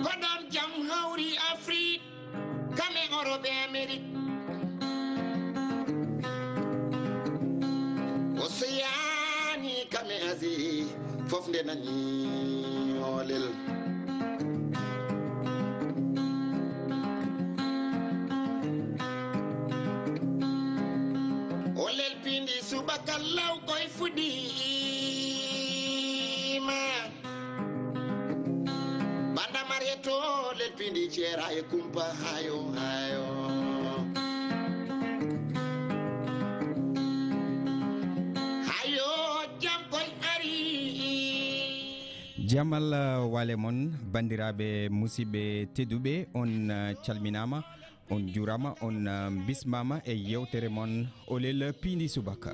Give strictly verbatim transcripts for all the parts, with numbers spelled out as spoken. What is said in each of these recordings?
Ko ɗoon jam hawri Afrik, kam e Orop e Amerik. Oseyaani kam e Asie, fof nde nani oolel. Oolel piindi subaka law koy fuɗɗiima. Banda Mariyeto lelpindi ceera e kumpa hayo, hayo. Hayo, jam koy ari. Jamal, uh, wale mon, bandiraaɓe, musidɓe tedduɓe, on, uh, calminaama, on juuraama, on, uh, bismaama e yewtere mon Olel Piindi Subaka.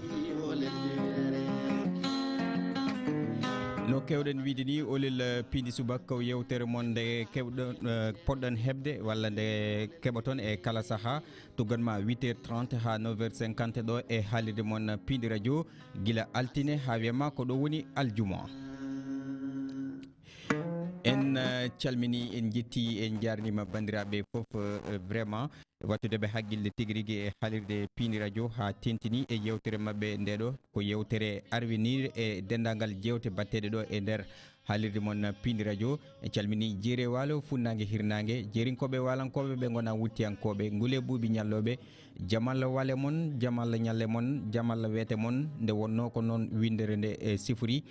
No kewɗen wiide ni, Olel Piindi Subaka ko yewtere mon nde kewɗon, uh, poɗɗon heɓde walla nde keɓoton e kala saha, tuggan ma huit heures trente haa neuf heures cinquante ɗo e haalirde mon Piindi Radio, gila altine haa wiyama ko ɗo woni aljuma. En, eh, calmini, en jetti, en jarnima bandiraaɓe fof, eh, vraiment, wattude ɓe haqqille tigi rigi e haalirde Piindi Radio haa tentini e yewtere maɓɓe nde ɗo. Ko yewtere Arwinir e denndaangal jeewte batteɗe ɗo e nder haalirde mon Piindi Radio. En calmini Jeere Waalo, Funnaange, Hirnaange, Jeerinkooɓe, Waalankooɓe, ɓe ngona wuttiyankooɓe, ngule buubi ñallooɓe, Jamal wale mon, Jamal ñalle mon, Jamal weete mon, nde wonno ko noon winndere nde, eh, sifori.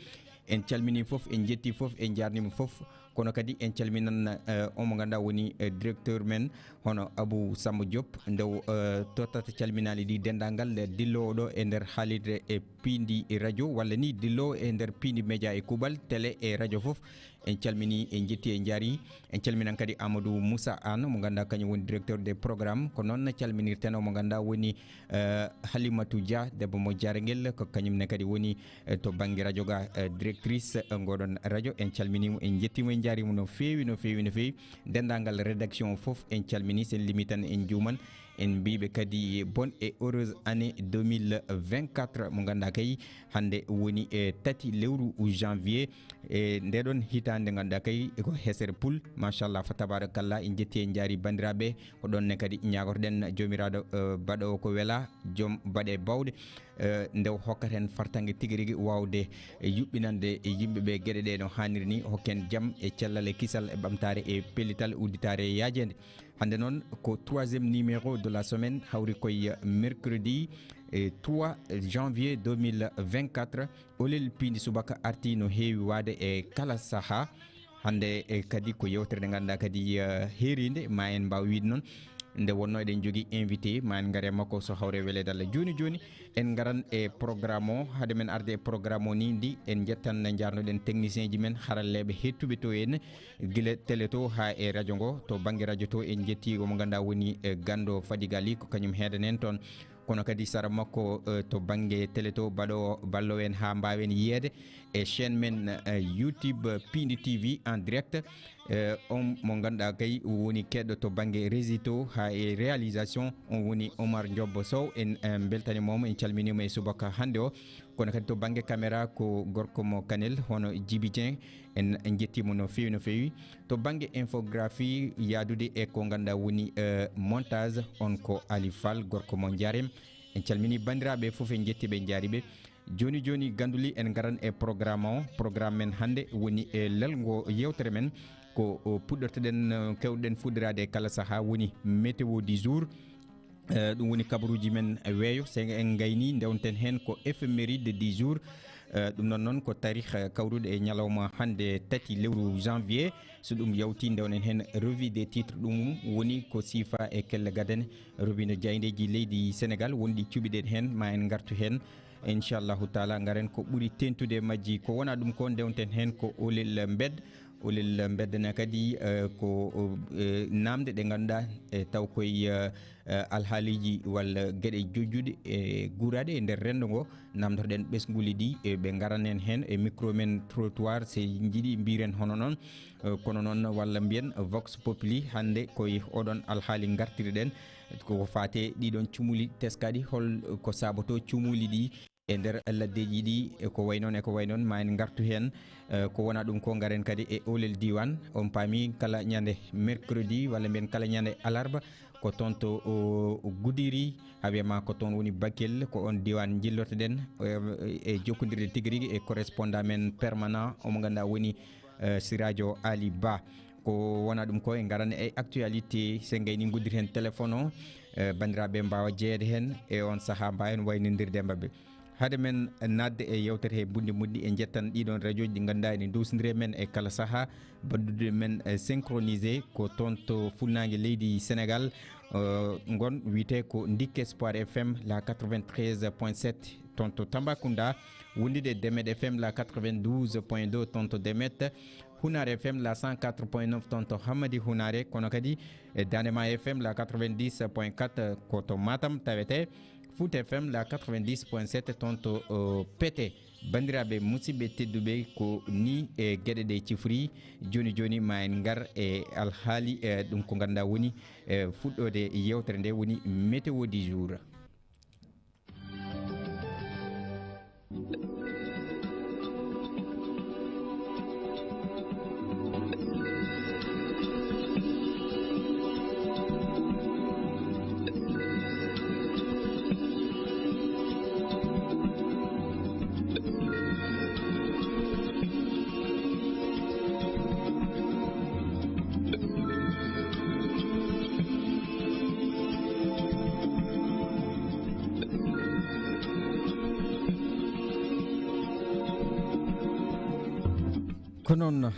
En calmini fof, en jetti fof, en jarnima fof. Kono kadi en calminan, eh, omo ngannduɗaa woni, eh, directeur men, hono Abou Samba Diop, nde o, eh, tottata calminaali ɗi denndaangal, eh, dilloowo ɗo e nder haalirde e Piindi Radio, walla ni dilloowo e nder Piindi Média e kuuɓal télé e radio fof. En calmini, en jetti, en jaari. En calminan kadi Amadou Moussa Anne, mo ngannduɗaa kañum woni directeur des programmes. Ko noon calminirten o mo ngannduɗaa woni, eh, Halimatou Dia, debbo mo Jargel, ko kañum ne kadi woni, eh, to bannge radio ga, eh, directrice, eh, ngoɗon radio. En calminimo, en jettimo, en jaarimo no feewi, no feewi, no feewi. Denndaangal rédaction o fof en calmini, sen limi tan en juuman. En mbiiɓe kadi bonne et heureuse année deux mille vingt-quatre, mo ngannduɗaa kay hannde woni e tati lewru janvier. E nde ɗon hitaande ngannduɗaa kay ko hesere pul, machallah, fa tabarakallah, en jetti, en jaari banndiraaɓe. Ko ɗon ne kadi ñaagotoɗen Joomiraaɗo, eh, baɗoowo ko wela, joom baɗe bawɗe, eh, nde o hokkata en fartaŋŋe tigi rigi waawde yuɓɓinande yimɓe ɓe geɗe ɗe no haaniri ni, hokken jam e cellal e kisal e ɓamtaare e pellital udditaare e yaajeende. Hannde noon ko troisième numéro de la semaine, hawri koye mercredi, eh, trois janvier deux mille vingt-quatre. Olel Piindi Subaka arti no heewi waade e kala saha. Hannde, eh, kadi ko yewtere nde ngannduɗaa kadi, eh, heerinde, ma en mbaaw wiide noon. Nde wonno eɗen jogii invité, ma en ngare makko so hawre weleede Allah. Jooni jooni, en ngaran e programme o. Hade men arde e programme o ni ndi, en njettan, njarnoɗen technicien ji men, haralleeɓe heɗtuɓe to en, gila télé to haa e radio ngo. To bannge radio to, en njetti omo ngannduɗaa woni, eh, ganndo Fadiga Ly, ko kañum heedanen toon. Kono kadi sara makko, eh, to bannge télé to, baɗo, ballo en haa mbaawen yiyeede e chaîne men, eh, YouTube, eh, Piindi T V en direct. Eh, on mo ngannduɗaa kay woni keɗɗo to bannge régie to haa e réalisation, on woni Omar Ndiobbo Sow. En, eh, mbeltaniima mo, en calminiima e subaka hannde o. Kono kadi to bannge caméra ko gorko mo Kanel, hono Djiby Dieng. En, en njettiima no feewi, no feewi. To bannge infographie, yaadude e ko ngannduɗaa woni, eh, montage, on ko Ali Fall, gorko mo Njaarem. En calmini banndiraaɓe fof, en njetti ɓe, en njaari ɓe. Jooni jooni, Ganduli, en ngaran e programme o. Programme men hannde woni e lelngo yewtere men. Ko o puɗɗortoɗen, eh, kewɗen fuɗɗoraade e kala saha, woni météo du jour. Eh, ɗum woni kabaruuji men weeyo. So en ngayni, ndewten heen ko éphéméride du jour. Eh, ɗum noon noon ko taarih, eh, kawruɗo e ñalawma hannde tati lewru janvier. So ɗum yawti, ndewnen heen revue des titres, ɗum woni ko siifa e kelle gadane, robinet jaayndeeji leydi Sénégal, wonɗi cuɓiɗen heen, ma en ngartu heen. Inchallahu taala, ngaren ko ɓuri tentude e majji. Ko wona ɗum ko, ndewten heen ko olel mbed. Olel mbedda ne kadi, eh, ko, eh, namde ɗe ngannduɗaa, eh, taw koye, eh, eh, alhaaliiji walla geɗe jojjuɗe e guuraaɗe e nder renndo ngo, namdotoɗen ɓesnguuli ɗi, eh, ɓe ngaranen heen e micro men trottoir, so njiɗi mbiren hono noon. Eh, kono noon walla mbiyen Vox Populi, hannde koye oɗon alhaali ngartiriɗen, ko faate ɗiɗon cumuuli teskaaɗi, hol ko saboto cumuuli ɗi. e nder laddeeji ɗi, e ko way noon, e ko way noon, ma en ngartu heen. Eh, ko wona ɗum ko, ngaren kadi e oolel diiwaan. On paami, kala ñande mercredi walla mbiyen kala ñande alarba, ko toon to, o, Gudiri, haa wiyama ko toon woni Bakel, ko on diiwaan njillotoɗen, eh, e jokkondirde tigi rigi e correspondant men permanent, omo ngannduɗaa woni, eh, Sirajo Ali Ba. Ko wona ɗum ko, en ngaran e actualité, so en ngayni nguddir heen téléphone o, eh, banndiraaɓe mbaawa jeyeede heen e on sahaa, mbaawen waynindirde e maɓɓe. Hade men naatde e yewtere he bunndi muɗɗi, en njettan ɗiɗon radiooji ɗi ngannduɗaa ene nduusindiri e men e kala sahaa, baddude men, eh, synchronisé ko toon to funnaange leydi Sénégal, eh, ngon wiyetee ko Ndik Espoir F M la quatre-vingt-treize point sept toon to Tambacounda, wondude Demet F M la quatre-vingt-douze point deux toon to Demet, Hunar F M la cent quatre point neuf toon to Hammadi Hunare, kono kadi e Daande Ma F M la quatre-vingt-dix point quatre ko to Matam tawetee, Foot F M la quatre-vingt-dix point sept toon to, o, Pete. Banndiraaɓe, musidɓe tedduɓe, ko ni e geɗe ɗe cifori. Jooni jooni ma en ngar e alhaali, e ɗum ko ngannduɗaa woni, e fuɗɗoode yewtere nde woni météo du jour. Ko noon,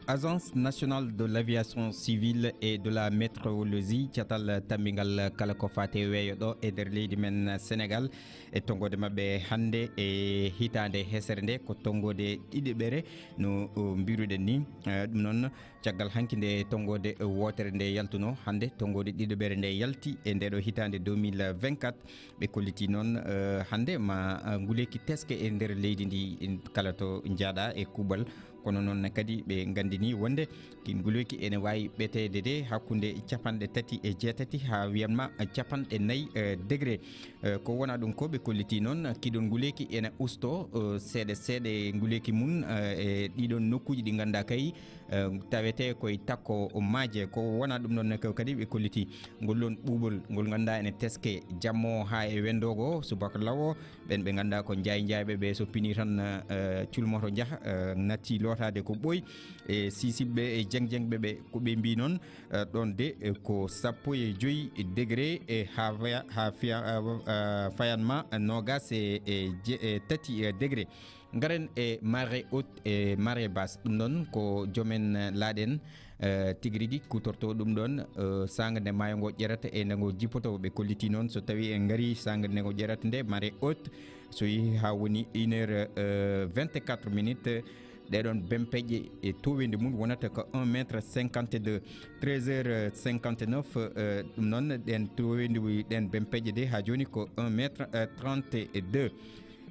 Agence nationale de l'aviation civile et de la météorologie, catal tammbingal kala ko faati e weeyo ɗo e nder leydi men Sénégal, e tonngoode maɓɓe hannde e hitaande hesere nde, ko tonngoode ɗiɗiɓere no, o, mbiruɗen ni. Eh, ɗum noon, caggal hanki nde tonngoode wootere nde yaltuno, hannde tonngoode ɗiɗiɓere nde yalti e ndeɗo hitaande deux mille vingt-quatre. Ɓe kolliti noon, eh, hannde ma, eh, nguleeki teske e nder leydi ndi, in-, kala to njaaɗa e kuuɓal. Kono noon ne kadi ɓe nganndini wonde ki nguleeki ene waawi ɓeteede de hakkunde capanɗe tati e jeetati haa wiyatma capanɗe nayi, eh, degré. Eh, ko wona ɗum ko ɓe kolliti noon, kiɗon nguleeki ene usto, eh, seeɗa seeɗa e nguleeki mum, eh, e ɗiɗon nokkuuji ɗi ngannduɗaa kay, eh, tawetee koye takko maaje. Ko wona ɗum noon ne ko kadi ɓe kolliti ngol ɗon ɓuuɓol ngol ngannduɗaa ene teske jamma o haa e wendoogo subaka law o. Ɓen ɓe ngannduɗaa ko njaay njaayɓe ɓe, so pinii tan, eh, culmoto njaha, eh, natti lootaade ko ɓooyi. E siisibɓe e jeng jengɓe ɓe, ko ɓe mbii noon, eh, ɗoon de, eh, ko sappo e joy degré, e haa faya-, haa fiya-, eh, eh, fayanma noogas e, e je-, e tati, eh, degré. Ngaren e marée haute e marée basse. Ɗum ɗoon ko joomen, eh, laaɗe en, eh, tigi rigi kuutortoo ɗum ɗoon, eh, saanga nde maayo ngo ƴerata e nde ngo jippotoo. Ɓe kolliti noon, so tawii en ngarii saanga nde ngo ƴerata nde, marée haute, so yehii haa woni une heure, eh, vingt-quatre minutes, ɗee ɗoon bempeƴƴe e toweendi mum wonata ko un mètre cinquante-deux. Treize heures cinquante-neuf, eh, ɗum noon ɗeen toweendi, ɗeen bempeƴƴe de haa jooni ko un mètre, eh, trente-deux.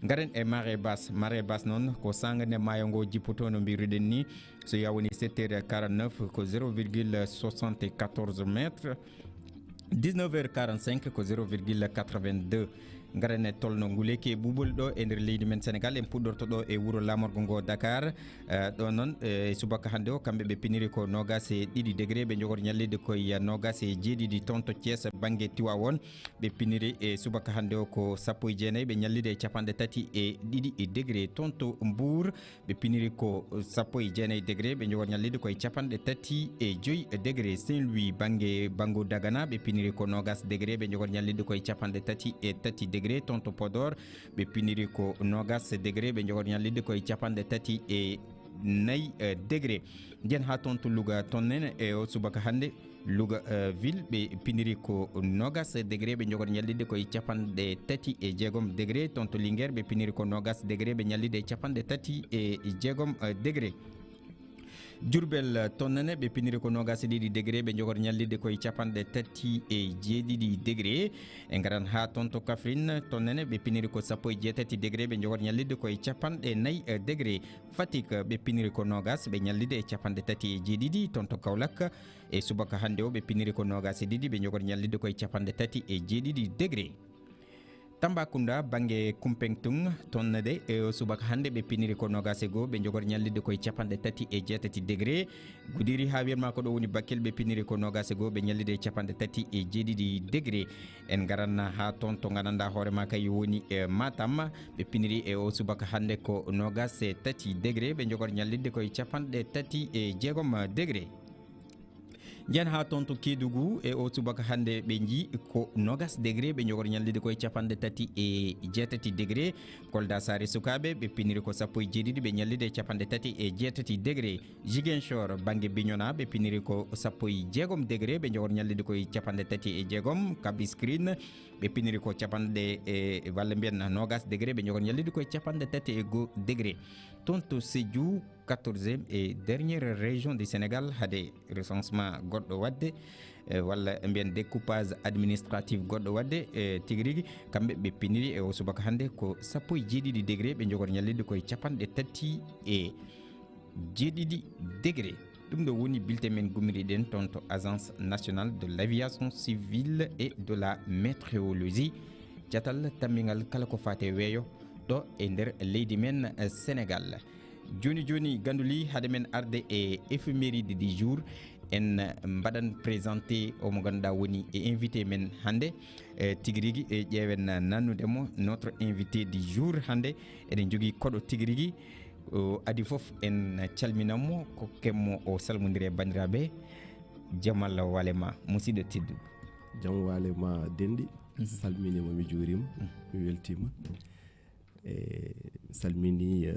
Ngaren e marée basse. Marée basse noon ko saanga nde maayo ngo jippotoo no mbiruɗen ni. So yawni sept heures quarante-neuf ko zéro virgule soixante-quatorze mètres. Dix-neuf heures quarante-cinq ko zéro virgule quatre-vingt-deux. Ngaren e tolno nguleeki e ɓuuɓol ɗo e nder leydi men Sénégal. En puɗɗorto ɗo e wuro laamorgo ngo Dakar. Eh, ɗo noon, eh, subaka hannde o, kamɓe ɓe piniri ko noogas e ɗiɗi degré, ɓe njogori ñallidde koye noogas e jeeɗiɗi toon to Thiès, bannge Tiwawon. Ɓe piniri e subaka hannde o ko sappo e jeenayi, ɓe ñallidi e capanɗe tati e ɗiɗi degré. Toon to Mbour, ɓe piniri ko sappo e jeenayi degré, ɓe njogori ñallidi koye capanɗe tati e joy degré. Saint-Louis, bannge, banngo Dagana, ɓe piniri ko noogas degré, ɓe njogori ñallidi koye capanɗe tati e tati degré. Toon to Podor, ɓe piniri ko noogas degré, ɓe njogori ñallidi koye capanɗe tati e nayi, eh, degré. Njen haa toon to Louga, toon nene e o subaka hannde, Louga, eh, ville, ɓe piniri ko noogas degré, ɓe njogori ñallidde koye capanɗe tati e jeegom degré. Toon to Linguère, ɓe piniri ko noogas degré, ɓe ñallidde e capanɗe tati e jeegom, eh, degré. Diourbel, eh, toon nene, ɓe piniri ko noogas e ɗiɗi degré, ɓe njogori ñallidde koye capanɗe tati e jeeɗiɗi degré. En ngaran haa toon to Kaffrine, toon nene, ɓe piniri ko sappo e jeetati degré, ɓe njogori ñallidde koye capanɗe nayi, eh, degré. Fatick, ɓe piniri ko noogas, ɓe ñallidi e capanɗe tati e jeeɗiɗi. Toon to Kaolack, e subaka hannde o, ɓe piniri ko noogas e ɗiɗi, ɓe njogori ñallidde koye capanɗe tati e jeeɗiɗi degré. Tambacounda, bannge Kumpeŋ tun, toon de, e o subaka hannde, ɓe piniri ko noogaas e goo, ɓe njogori ñallidde koye capanɗe tati e jeetati degré. Gudiri haa wiyatma ko ɗo woni Bakel, ɓe piniri ko noogaas e goo, ɓe ñallidde e capanɗe tati e jeeɗiɗi degré. En ngaran haa toon to nganndanɗaa hoore maa kay woni e Matam, ɓe piniri e o subaka hannde ko noogaas e tati degré, ɓe njogori ñallidde koye capanɗe tati e jeegom degré. Njen haa toon to Keedugu, e o subaka hannde ɓe njii ko noogaas degré, ɓe njogori ñallidde koye capanɗe tati e jeetati degré. Kolda Saare Sukaaɓe, ɓe piniri ko sappo e jeeɗiɗi, ɓe ñallidde e capanɗe tati e jeetati degré. Ziguinchor, bannge Bignona, ɓe piniri ko sappo e jeegom degré, ɓe njogori ñallidde koye capanɗe tati e jeegom. Cap Skirring, ɓe piniri ko capanɗe e, walla mbiyen noogaas degré, ɓe njogori ñallidde koye capanɗe tati e goo degré. Toon to Sédhiou, quatorzième et dernière région du Sénégal, hade recensement goɗɗo waɗde, eh, walla mbiyen découpage administratif goɗɗo waɗde, eh, tigi rigi, kamɓe ɓe piniri e o subaka hannde ko sappo e jeeɗiɗi degré, ɓe njogori ñallidde koye capanɗe tati e jeeɗiɗi degré. Ɗum ɗo woni bulletin men gummiriɗen toon to Agence Nationale de l'Aviation Civile et de la Météorologie, catal tammbingal kala ko faati e weeyo ɗo e nder leydi men, eh, Sénégal. Jooni jooni, Ganduli, hade men arde e éphéméride du jour, en mbaɗan présenté o mo ngannduɗaa woni e invité men hannde. E tigi rigi, e ƴeewen nannude mo, notre invité du jour hannde. Eɗen njogii koɗo tigi rigi. O adii fof, en calminan mo, kokken mo o salmondira e banndiraaɓe. Jam Allah waale ma, musidɗo tedduɗo. Jam waale ma, Denɗi. Mhm. Salminiima, mi juuriima, Mhm. mi weltiima. E salmini, eh,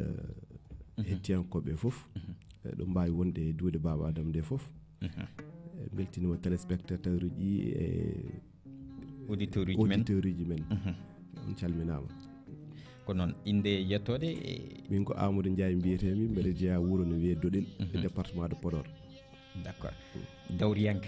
Mhm. hettiyankooɓe fof, Mhm. eh, ɗo mbaawi wonde e duuɗe Baaba Adama nde fof. Mhm. Eh, mbeltiniima téléspectateur uji e Auditeur uji men. Auditeur uji men. Mhm. On calminaama. Ko noon, innde e yettoode e Min ko Amadou Ndiaye mbiyetee-mi, mbeɗa jeyaa wuro no wiyee Doɗel, e Mhm. département de Podor. D'accord. Dawriyanke.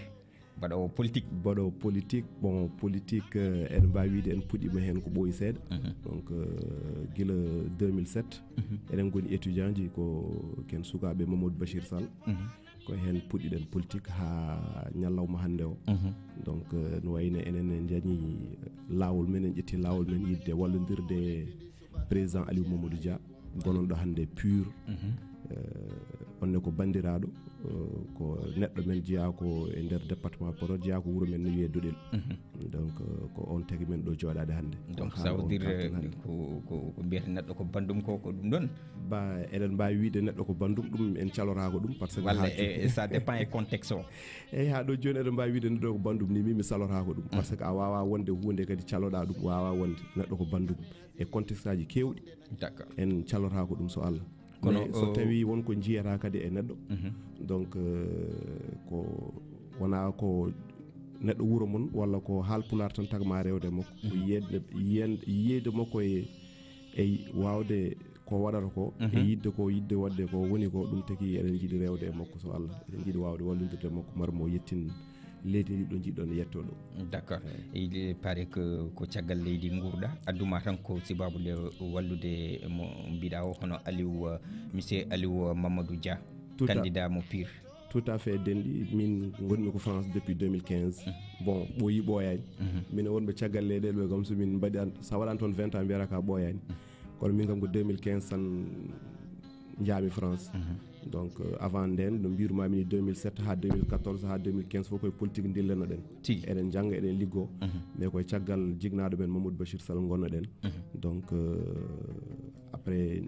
Mbaɗoowo politique. Mbaɗoowo politique. Bon, politique, eh, eɗen mbaawi wiyde en puɗɗiima heen ko ɓooyi seeɗa. Mhm. Donc, eh, gila deux mille sept, Mhm. eɗen ngoni étudiant ji, ko ken sukaaɓe Mamadou Bachir Sall. Mhm. Ko heen puɗɗiɗen politique haa ñallawma hannde o. Mhm. Donc, eh, no wayi no enen en njañi laawol men, en ƴetti laawol men yiɗde wallondirde président Aliou Mamadou Dia, gonanɗo hannde pur. Mhm. Eh, on ne ko banndiraaɗo, eh, ko neɗɗo men jeyaa ko e nder département Podor, jeyaa ko wuro men no wiyee Doɗel. Mhm. Donc, eh, ko on tagi men ɗo jooɗaade hannde. Donc, Ko ça haala veut on dire, kalten eh, hannde. ko, ko, ko mbiyata neɗɗo ko banndum ko, ko ɗum ɗon? Ba, eɗen mbaawi wiyde neɗɗo ko banndum, ɗum en calotaako ɗum, parce que Walla haa e, e ça dépend e contexte o. Eyi, haa ɗo jooni eɗen mbaawi wiyde neɗɗo ko banndum ni, min mi salotaako ɗum, Mm. parce que a waawaa wonde huunde kadi caloɗaa ɗum, waawaa wonde neɗɗo ko banndum. E contexte aji keewɗi, D'accord. en calotaako ɗum so Allah. Kono Mais so o tawii won ko njiyata kadi e neɗɗo, Mhm. donc, eh, ko wonaa ko neɗɗo wuro mon walla ko haalpulaar tan tagmaa rewde e makko. Ko Mhm. yiyeede, yiyen-, yiyeede makko e, e waawde ko waɗata ko, e Mhm. yiɗde ko, yiɗde waɗde ko woni ko, ɗum tagi eɗen njiɗi rewde e makko so Allah. Eɗen njiɗi waawde wallondirde e makko, mbar mo yettin leydi ndi ɗo njiɗɗon e yetto ɗo. D'accord. Eyi. Il paraît que ko caggal leydi nguurɗa, adduma tan ko sababu nde wallude mo mbiɗa o, hono Aliou, euh, monsieur Aliou Mamadou Dia, Tout à candidat mo pire. Tout à fait, Denɗi. Min ngonmi ko France depuis deux mille quinze. Mhm. Bon, ɓooyi ɓooyaani. Mhm. Min e wonɓe caggal leyɗeele ɓe kam, so min mbaɗi an, so a waɗaani toon vingt ans, mbiyata ka ɓooyaani. Mhm. Kono min kam ko deux mille quinze tan njaami France. Mhm. Donc, euh, avant nden, no mbiruma min deux mille sept haa deux mille quatorze haa deux mille quinze fof koye politique ndillenoɗen. Tigi. Eɗen njannga, eɗen liggoo. Mhm. Mais koye caggal jignaaɗo men Mamadou Bachir Sall ngonnoɗen. Mhm. Donc, euh, après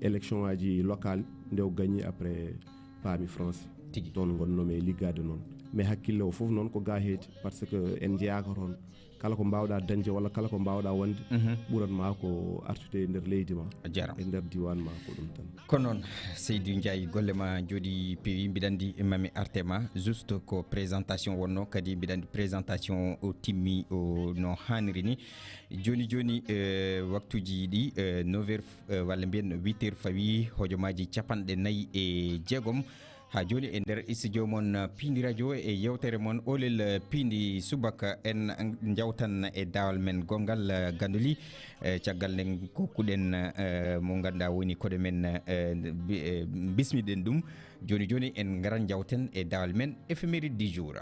élection aji locale, nde o gagné, après paami France. Tigi. Toon ngonnomi e liggaade noon. Mais hakkille o fof noon ko ga heedi, parce que en njeyaaka toon. Kala ko mbaawɗaa dañde walla kala ko mbaawɗaa wonde, Mhm. ɓuran ma ko artude e nder leydi ma, A jarama. e nder diiwaan ma, ko ɗum tan. Ko noon, Seydou Ndiaye, golle ma jooɗi peewi, mbiɗa anndi mami arte ma, juste ko présentation wonno, kadi mbiɗa anndi présentation o timmi o no haaniri ni. Jooni jooni, eh, waktuuji ɗi, eh, neuf heures, eh, walla mbiyen huit heures fawi, hojomaaji capanɗe nayi e jeegom. Haa jooni e nder studio mon, Piindi Radio, e yeewtere mon Oolel Piindi Subaka, en njawtan e daawal men gonngal, eh, Ganduli. Eh, caggal nden kokkuɗen, eh, mo ngannduɗaa woni koɗo men, eh, bi-, eh, bismiɗen ɗum. Jooni jooni en ngaran njawten e daawal men éphéméride du jour.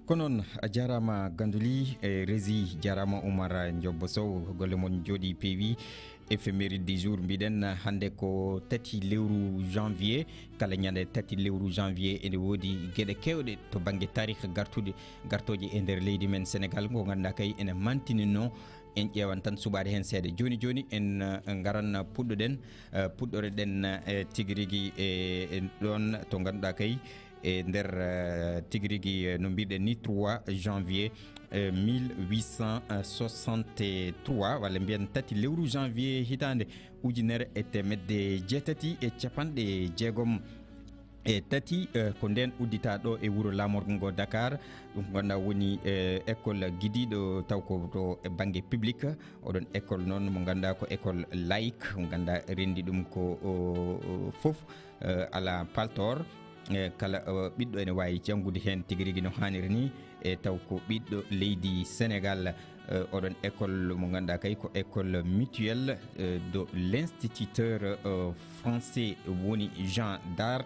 Ko noon, a jaaraama Ganduli, e Resi, jaaraama Umar Njoobba Sow, golle mon njooɗii peewi. Éphéméride du jour, mbiɗen hannde ko tati lewru janvier. Kala ñande tati lewru janvier ene woodi geɗe keewɗe to bannge taarikh gartude, gartooje e nder leydi men Senegaal, ngo ngannduɗaa kay ene mantininoo. En ƴeewan tan suɓaade heen seeɗa. Jooni jooni en, eh, ngaran puɗɗoɗen, eh, puɗɗoreɗen, eh, tigi rigi e, e ɗoon to ngannduɗaa kay e nder, eh, tigi rigi, eh, no mbiɗen ni trois janvier, eh, mille huit cent soixante-trois, walla mbiyen tati lewru janvier hitaande ujunere e teemedde jeetati e capanɗe jeegom e tati, eh, ko ndeen udditaa ɗo e wuro laamorgo ngo Dakar. Ɗum ko ngannduɗaa woni, eh, école gidiiɗo taw ko to e bannge public. Oɗon école noon mo ngannduɗaa ko école laïque, mo ngannduɗaa renndi ɗum ko o, o fof, eh, alaa paltoor. Eh, kala, eh, ɓiɗɗo ene waawi janngude heen tigi rigi no haaniri ni, e taw ko ɓiɗɗo leydi Senegaal. Eh, oɗon école mo ngannduɗaa kay ko école mutuelle, eh, de l'instituteur, eh, français woni Jean Dard,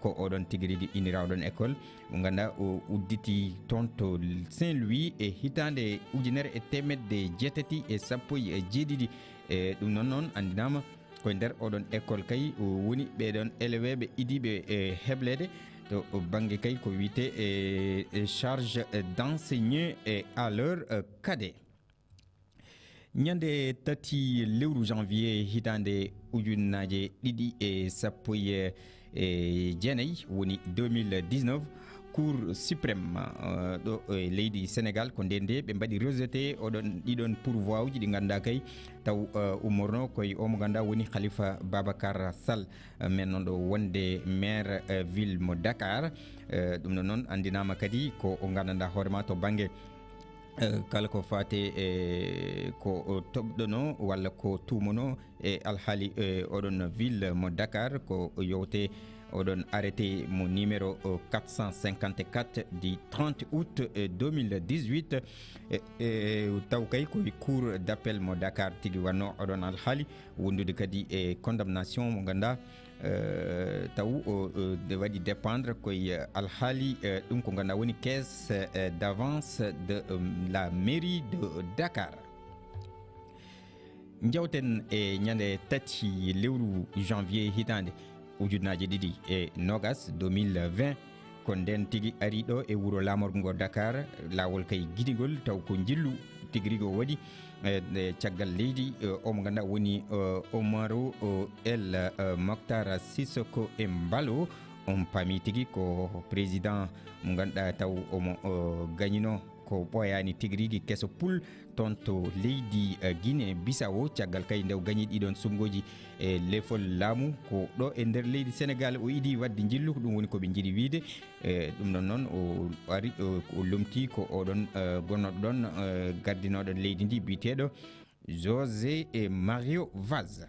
ko oɗon tigi rigi inira oɗon école. Mo ngannduɗaa o udditi toon to Saint-Louis e hitaande ujunere e teemedde jeetati e sappo e jeeɗiɗi. E ɗum noon noon anndinaama ko e nder oɗon école kay o woni ɓeɗon eleweeɓe idiiɓe e hebleede to bannge kay ko wiyetee e, e charge d'enseigner et à leur, euh, cadet. Ñande tati lewru janvier hitaande ujunnaje ɗiɗi e sappo e, e jeenayi, woni deux mille dix-neuf, Cour suprême, eh, ɗo e leydi Senegaal, ko ndeen nde ɓe mbaɗi rejeté oɗon, ɗiɗon pourvoi uji ɗi ngannduɗaa kay taw, eh, ummorno koye o mo ngannduɗaa woni Khalifa Babacar Sall, eh, men noon ɗo wonde maire, eh, ville mo Dakar. Eh, ɗum ɗo noon anndinaama kadi ko o nganndanɗaa hoore ma to bannge eh, kala ko faati e ko o toɓɗono walla ko tuumono e alhaali, eh, oɗon ville mo Dakar, ko yowte oɗon arrêté mo numéro, eh, quatre cent cinquante-quatre du trente août, eh, deux mille dix-huit. Eh, eh, taw kay koye cour d'appel mo Dakar tigi wanno oɗon alhaali, wondude kadi e condamnation mo ngannduɗaa, eh, taw o, eh, de waɗi dépendre koye, eh, alhaali, eh, ɗum ko ngannduɗaa woni caisse, eh, d'avance de, eh, la mairie de Dakar. Njawten e ñande tati lewru janvier hitaande ujunnaje ɗiɗi e nogas, deux mille vingt, ko ndeen tigi ari ɗo e wuro laamorgo ngo Dakar, laawol kay gidigol, taw ko njillu tigi rigi o waɗi, eh, eh, caggal leydi, eh, o mo ngannduɗaa woni, eh, Umaru, eh, El, eh, Moktar Sissoco Embaló. On paami tigi ko président mo ngannduɗaa taw omo, eh, gañino ko ɓooyaani tigi rigi keso pul toon to leydi, eh, Guinée Bissau, caggal kay nde o gañi ɗiɗon suɓngooji e leefol laamu. Ko ɗo e nder leydi Senegaal o idii waɗde njillu, ko ɗum woni ko ɓe njiɗi wiyde. E ɗum ɗon noon o ari, o, o lomtii ko oɗon, eh, gonnoɗo ɗon, eh, gardinooɗo leydi ndi biyeteeɗo José e Mario Vaz.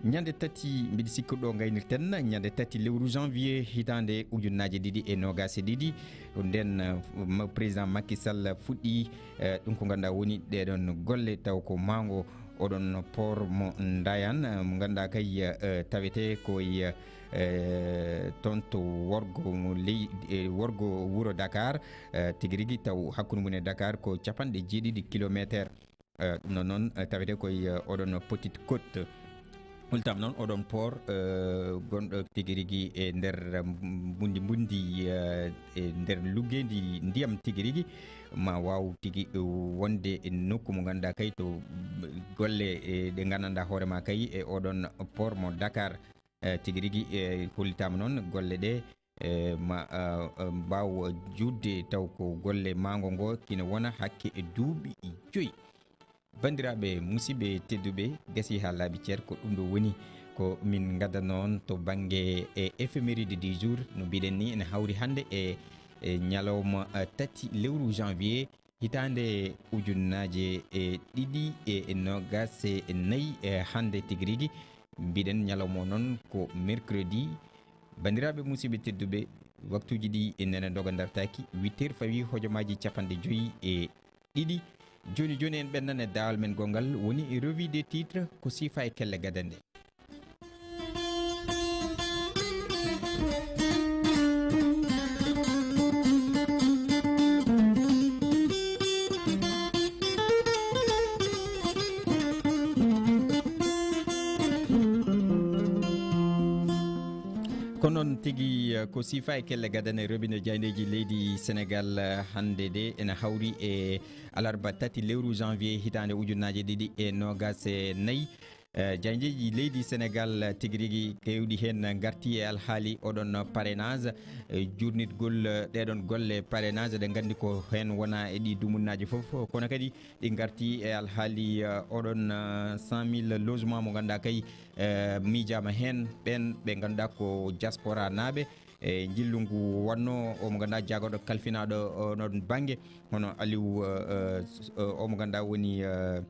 Ñande tati, mbiɗa sikki ɗo ngaynirten, ñande tati lewru janvier hitaande ujunnaje ɗiɗi e nogas e ɗiɗi, ko ndeen, eh, ma-, président Macky Sall fuɗɗi, eh, ɗum ko ngannduɗaa woni ɗeɗon golle, taw ko maango oɗon port mo Ndayan, eh, mo ngannduɗaa kay, eh, tawetee ko e, eh, toon to worgo mo ley-, eh, worgo wuro Dakar, eh, tigi rigi taw hakkunde mum e Dakar ko capanɗe jeeɗiɗi kilometer. Eh, ɗum noon noon, eh, tawetee koye, eh, oɗon Petite Côte. Hultaama noon oɗon port, eh, gonɗo tigi rigi e nder, eh, mbundi mbundi, eh, e nder luggeendi ndiyam tigi rigi, ma waaw tigi wonde e nokku mo ngannduɗaa kay to golle, eh, ɗe nganndanɗaa hoore ma kay e oɗon port mo Dakar. Eh, tigi rigi, eh, hollitaama noon golle ɗe, eh, ma, eh, eh, mbaaw juutde taw ko golle maango ngo kina wona hakke e duuɓi joyi. Banndiraaɓe, musidɓe tedduɓe, gasii haa laaɓi cer, ko ɗum ɗo woni ko min ngaddanoo on to bannge e éphéméride du jour. No mbiɗen ni, ene hawri hannde e, e ñalawma, eh, tati lewru janvier, hitaande ujunnaaje e ɗiɗi e noogaas e nayi, e hannde tigi rigi. Mbiɗen ñalawma o noon ko mercredi. Banndiraaɓe musidɓe tedduɓe, waktuuji ɗi nene ndoga dartaaki, huit heures fawi hojomaaji capanɗe joyi e ɗiɗi. Jooni jooni en ɓennan e daawal men gonngal woni revue des titres, ko siifa e kelle gadande. Ko noon tigi, eh, ko siifa e kelle gadane robinet jaayndeeji leydi Senegaal, eh, hannde de ene hawri e alarba tati lewru janvier hitaande ujunnaaje ɗiɗi e noogaas e nayi. Eh, jaayndeeji leydi Senegaal, eh, tigi rigi keewɗi heen ngarti e alhaali oɗon parrainage, eh, jurnitgol, eh, ɗeɗon golle parrainage, eɗen nganndi ko heen wona e ɗi dumunnaaji fof, kono kadi ɗi ngarti e alhaali, eh, oɗon, eh, cent mille logement mo ngannduɗaa kay, eh, miijaama heen ɓeen ɓe ngannduɗaa ko diaspora naaɓe. E njillu ngu wonno o mo ngannduɗaa jaagorɗo kalfinaaɗo oɗon bannge, hono Aliou, eh, eh, s-, eh, o mo ngannduɗaa woni, eh,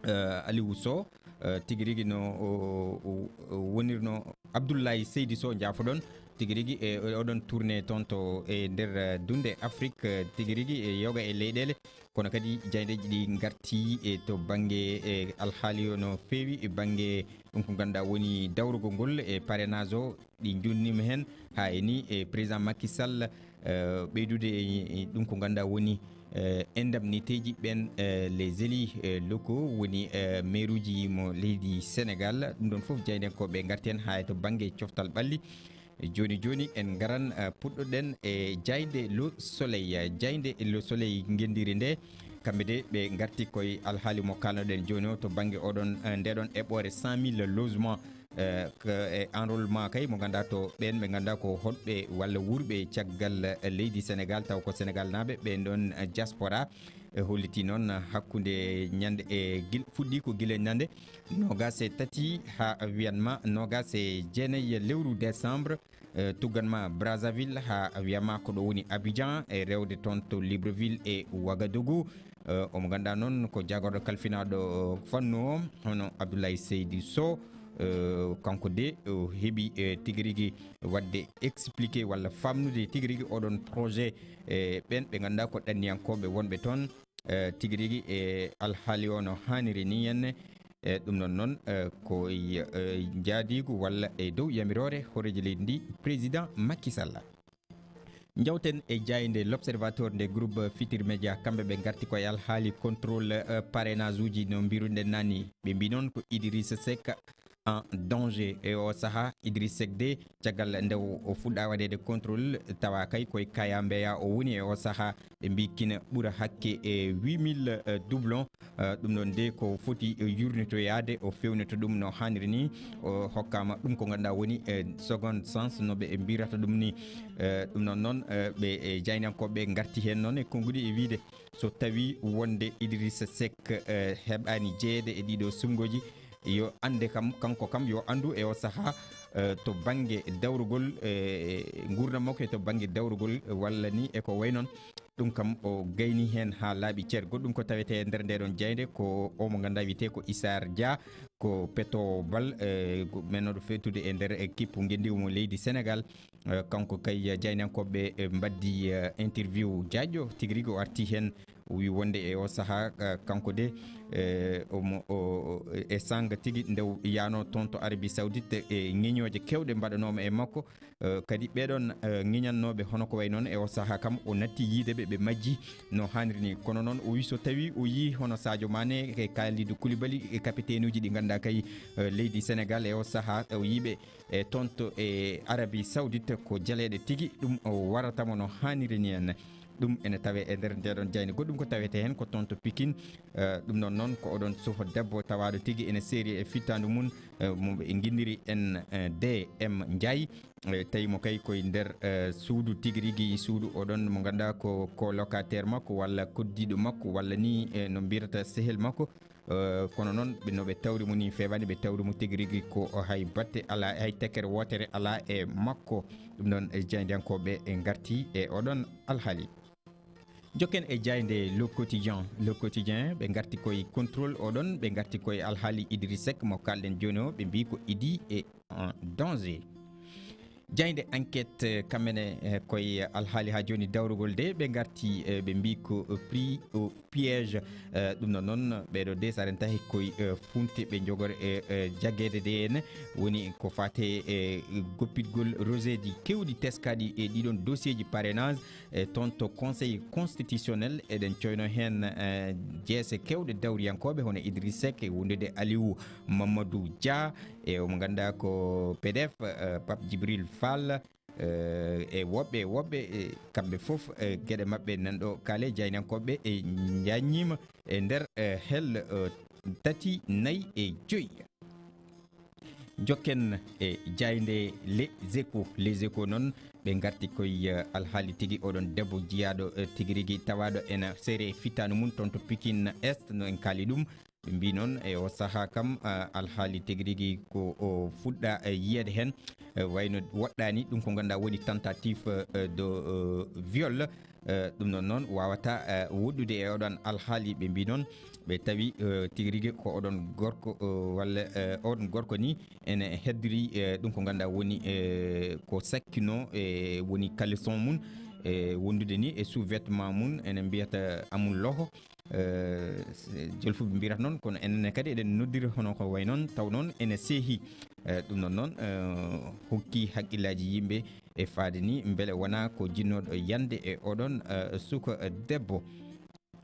eh, Aliou Sow, eh, tigi rigi no o, o, o wonirno Abdoulaye Seydi Sow, njaafoɗon, tigi rigi e oɗon tourné toon to e nder, eh, dunde Afrique, eh, tigi rigi e yoga e leyɗeele. Kono kadi jaayndeeji ɗi ngarti e to bannge e alhaali o no feewi e bannge ɗum ko ngannduɗaa woni dawrugol ngol e parrainage o, ɗi njonnima heen haa e ni e président Macky Sall, eh, ɓeydude e, e ɗum ko ngannduɗaa woni, eh, indemnitéji ɓeen, eh, les élus, eh, locaux woni, eh, maire uji mo leydi Senegaal. Ɗum ɗoon fof jaayndenkooɓe ngarti heen haa e to bannge coftal ɓalli. Jooni jooni en ngaran, eh, puɗɗoɗen e jaaynde Le Soleil. Jaaynde Le Soleil ngenndiri nde, kamɓe de ɓe ngarti koye alhaali mo kaalnoɗen jooni o to bannge oɗon, eh, ndeɗon eɓɓoore cent mille logement, eh, ko e enrôlement kay mo ngannduɗaa to ɓeen ɓe ngannduɗaa ko hoɗɓe walla wuurɓe caggal, eh, leydi Senegaal, taw ko Senegaal naaɓe ɓeen ɗoon, eh, diaspora. E holliti noon hakkunde ñande e gil-, fuɗɗi ko gila ñande noogaas e tati haa wiyanma noogaas e jeenayi lewru décembre, eh, tugganma Brazzaville haa wiyanma ko ɗo woni Abidjan e rewde toon to Libreville e Ouagadougou. Eh, omo ngannduɗaa noon ko jaagorɗo kalfinaaɗo fannu o, hono Abdoulaye Seydi Sow. Eh, kanko de o heɓi, eh, tigi rigi waɗde expliqué walla faamnude tigi rigi oɗon projet, eh, ɓeen ɓe ngannduɗaa ko ɗanniyankooɓe wonɓe toon, eh, tigi rigi e alhaali o no haaniri ni henne. Eh, ɗum noon noon, eh, ko e, eh, njaadiigu walla e dow yamiroore hooreejo leydi ndi, président Macky Sall. Njawten e jaaynde L'Observateur nde groupe Futurs Médias, kamɓe ɓe ngarti ko e alhaali contrôle, eh, parrainage uji no mbiruɗen nani. Ɓe mbi noon ko Idrissa Seck en danger. E o sahaa, Idrissa Seck de, caggal nde o, o fuɗɗa waɗeede contrôle, tawa kay koye kaya mbeya o woni e o sahaa. Ɓe mbi kina ɓura hakke e huit mille, eh, doublon. Eh, ɗum ɗon de ko foti, eh, yurnitoyaade, o fewnito ɗum no haaniri ni. O hokkaama ɗum ko ngannduɗaa woni, eh, seconde chance no ɓe mbirata ɗum ni. Eh, ɗum noon noon, eh, ɓe, eh, jaayndiyankooɓe ngarti heen noon e konnguɗi e wiyde so tawii wonde Idrissa Seck, eh, heɓaani jeyeede e ɗiɗo suɓngooji, yo annde kam, kanko kam yo anndu e o sahaa, eh, to bannge dawrugol, eh, nguurndam makko e to bannge dawrugol walla ni e ko wayi noon. Ɗum kam o gayni heen haa laaɓi cer. Goɗɗum ko tawetee e nder ndee ɗoon jaaynde ko o mo ngannduɗaa wiyetee ko Issar Dia, ko peto bal, eh, go-, men noɗo feetude e nder équipe ngenndiigu mo leydi Senegaal. Eh, kanko kay jaayndiyankooɓe, eh, mbaddi, eh, interview jaajɗo tigi rigi o arti heen. O wi wonde e o sahaa, eh, kanko de, eh, omo, o, o, e sanga tigi nde o yaano toon to Arabie Saoudite, e ŋeñooje keewɗe mbaɗanooma e makko. Eh, kadi ɓeɗon, eh, ŋeñannooɓe hono ko way noon e o sahaa kam o natti yiide ɓe, ɓe majji no haaniri ni. Kono noon o wi so tawi o yii hono Sadio Mané e Kalidou Koulibaly e kapiteenuuji ɗi ngannduɗaa kay, eh, leydi Senegaal e o sahaa o yii ɓe e toon to e Arabie Saoudite ko jaleeɗe tigi, ɗum o warata mo no haaniri ni en. Ɗum ene tawee e nder ndee ɗoon jaaynde. Goɗɗum ko tawetee heen ko toon to Pikine. Eh, ɗum ɗoon noon ko oɗon soho debbo tawaaɗo tigi ene seeri e fittaandu mum, eh, mo ɓe nginndiri en, eh, D M Ndiaye. Eh, tawi mo kay koye nder, eh, suudu tigi rigi, suudu oɗon mo ngannduɗaa ko, ko locataire makko walla koddiiɗo makko walla ni, eh, no mbiyata sehel makko. Eh, kono noon ɓe, no ɓe tawri mo ni feewaani, ɓe tawri mo tigi rigi ko o hay batte alaa, hay tekkere wootere alaa e makko. Ɗum noon, eh, jaayndiyankooɓe e ngarti e oɗon alhaali. Jokken e jaaynde Le Quotidien. Le Quotidien, ɓe ngarti koye contrôle oɗon, ɓe ngarti koye alhaali Idriss Seck mo kalɗen jooni o, ɓe mbii ko Idi e en danger. Jaaynde Enquête, eh, kamene, eh, koye alhaali haa jooni dawrugol de, ɓe ngarti, eh, ɓe mbii ko, eh, pris au piège. Eh, ɗum noon noon, ɓeeɗo de, so aɗa tahi koye, eh, funte ɓe njogori e, eh, jaggeede de en, woni ko faate e goppitgol rejeeji keewɗi teskaaɗi e ɗiɗon dossier ji parrainage, e toon to Conseil constitutionnel. Eɗen coyno heen, eh, jeese keewɗe dawriyankooɓe hono Idriss Seck e wondude Aliou Mamadou Dia, e omo ngannduɗaa ko P D F, eh, Pape Djibril Fall, eh, e woɓɓe e woɓɓe, eh, kamɓe fof, eh, geɗe maɓɓe nan ɗo kaale, jaynankooɓe e njaññiima e nder, eh, hel, eh, tati, nayi e joyi. Jokken e jaaynde Les Échos. Les Échos noon, ɓe ngarti koye, eh, alhaali tigi oɗon debbo jiyaaɗo, eh, tigi rigi tawaaɗo ena seere e fittaandu mum toon to Pikine Est, no en kaali ɗum. Ɓe mbii noon e o sahaa kam, eh, alhaali tigi rigi ko o fuɗɗa, eh, yiyeede heen, eh, wayno woɗɗaani ɗum ko ngannduɗaa woni tentative, eh, de, eh, viol. Eh, ɗum noon noon waawata, eh, woɗɗude e oɗon alhaali. Ɓe mbii noon ɓe tawi, eh, tigi rigi ko oɗon gorko, eh, walla, eh, oɗon gorko ni ene heddori, eh, ɗum ko ngannduɗaa woni, eh, ko sakkino, eh, woni caleçon mum, eh, wondude ni e sous-vêtement mum, ene mbiyata amul loho. Eh, s-, jolfuɓe mbiyata noon, kono enen kadi eɗen noddiri hono ko way noon, taw noon ene seehi. Eh, ɗum noon noon, eh, hokki haqqillaaji yimɓe e faade ni mbele wonaa ko jinnooɗo yande e oɗon, eh, suka debbo.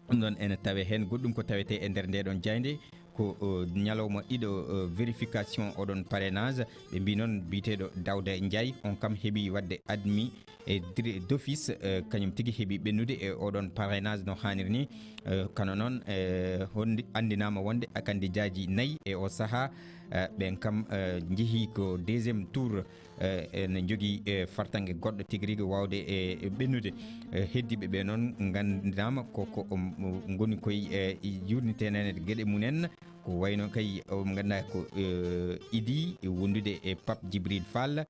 Ɗum ɗoon ene tawee heen goɗɗum ko tawetee e nder ndee ɗoon jaaynde, ko, o, ñalawma ɗiɗo, o, vérification oɗon parrainage. Ɓe mbii noon biyeteeɗo Daouda Ndiaye, on kam heɓi waɗde admis e dri-, d'office, eh, kañum tigi heɓi ɓennude e oɗon parrainage no haaniri ni. Eh, kono noon, eh, honndi-, anndinaama wonde a kandidaaji nayi e o sahaa, eh, ɓeen kam, eh, njehii ko deuxième tour. Eh, ene njogii, eh, fartaŋŋe goɗɗo tigi rigi waawde, eh, ɓennude. Eh, heddiiɓe ɓee noon nganndinaama ko, ko, um, ngoni koye, eh, yuurniteeneede geɗe mumen. Ko wayno kay, omo ngannduɗaa ko, eh, Idi wondude e Pape Djibril Fall,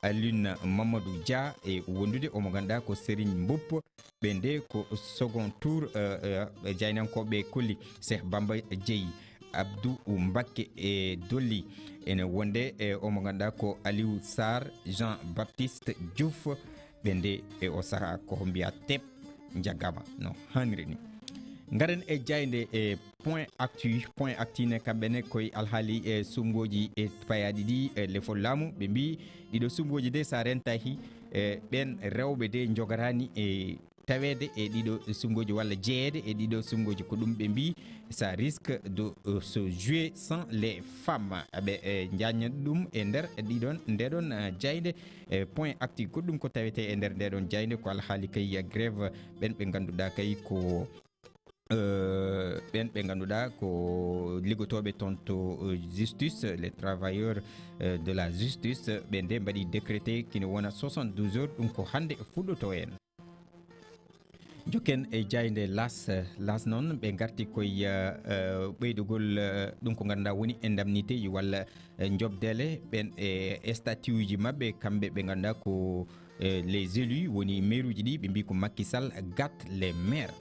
Alioune Mamadou Dia e wondude omo ngannduɗaa ko Serigne Mboup, ɓe nde ko second tour, eh, eh, jaynankooɓe kolli. Cheikh Bamba Dieye, Abdou Mbacké e Dolly. Ene wonde e omo ngannduɗaa ko Aliou Sarr, Jean Baptiste Diouf, ɓe nde e o sahaa ko mbiyaa tep njaggama no haaniri ni. Ngaren e jaaynde e Point Actu. Point Actu ne kamɓe ne koye alhaali e suɓngooji e payaaɗi ɗi e lefol laamu. Ɓe mbii ɗiɗo suɓngooji de so a rentaaki, e ɓeen rewɓe de njogaraani e taweede e ɗiɗo suɓngooji walla jeyeede e ɗiɗo suɓngooji. Ko ɗum ɓe mbii, ça risque de, euh, se jouer sans les femmes. Aɓe, eh, njañña ɗum e nder ɗiɗon, ndeɗon, eh, jaaynde. Eh, Point Actu, ko ɗum ko tawetee e nder ndeɗon jaaynde, ko alhaali kay grève ɓeen ɓe ngannduɗaa kay ko, eh, ɓeen ɓe ngannduɗaa ko liggotooɓe toon to, eh, justice, les travailleurs, eh, de la justice, ɓe nde mbaɗi décrété kino wona soixante-douze heures, ɗum ko hannde fuɗɗotoo en. Jokken e jaaynde L'As. L'As noon, ɓe ngarti koye, eh, eh, ɓeydugol, eh, ɗum ko ngannduɗaa woni indemnité walla, eh, njoɓdeele ɓeen e statut uji maɓɓe, kamɓe ɓe ngannduɗaa ko, eh, les élus, woni maire uji ɗi, ɓe mbii ko Macky Sall gâte les maires.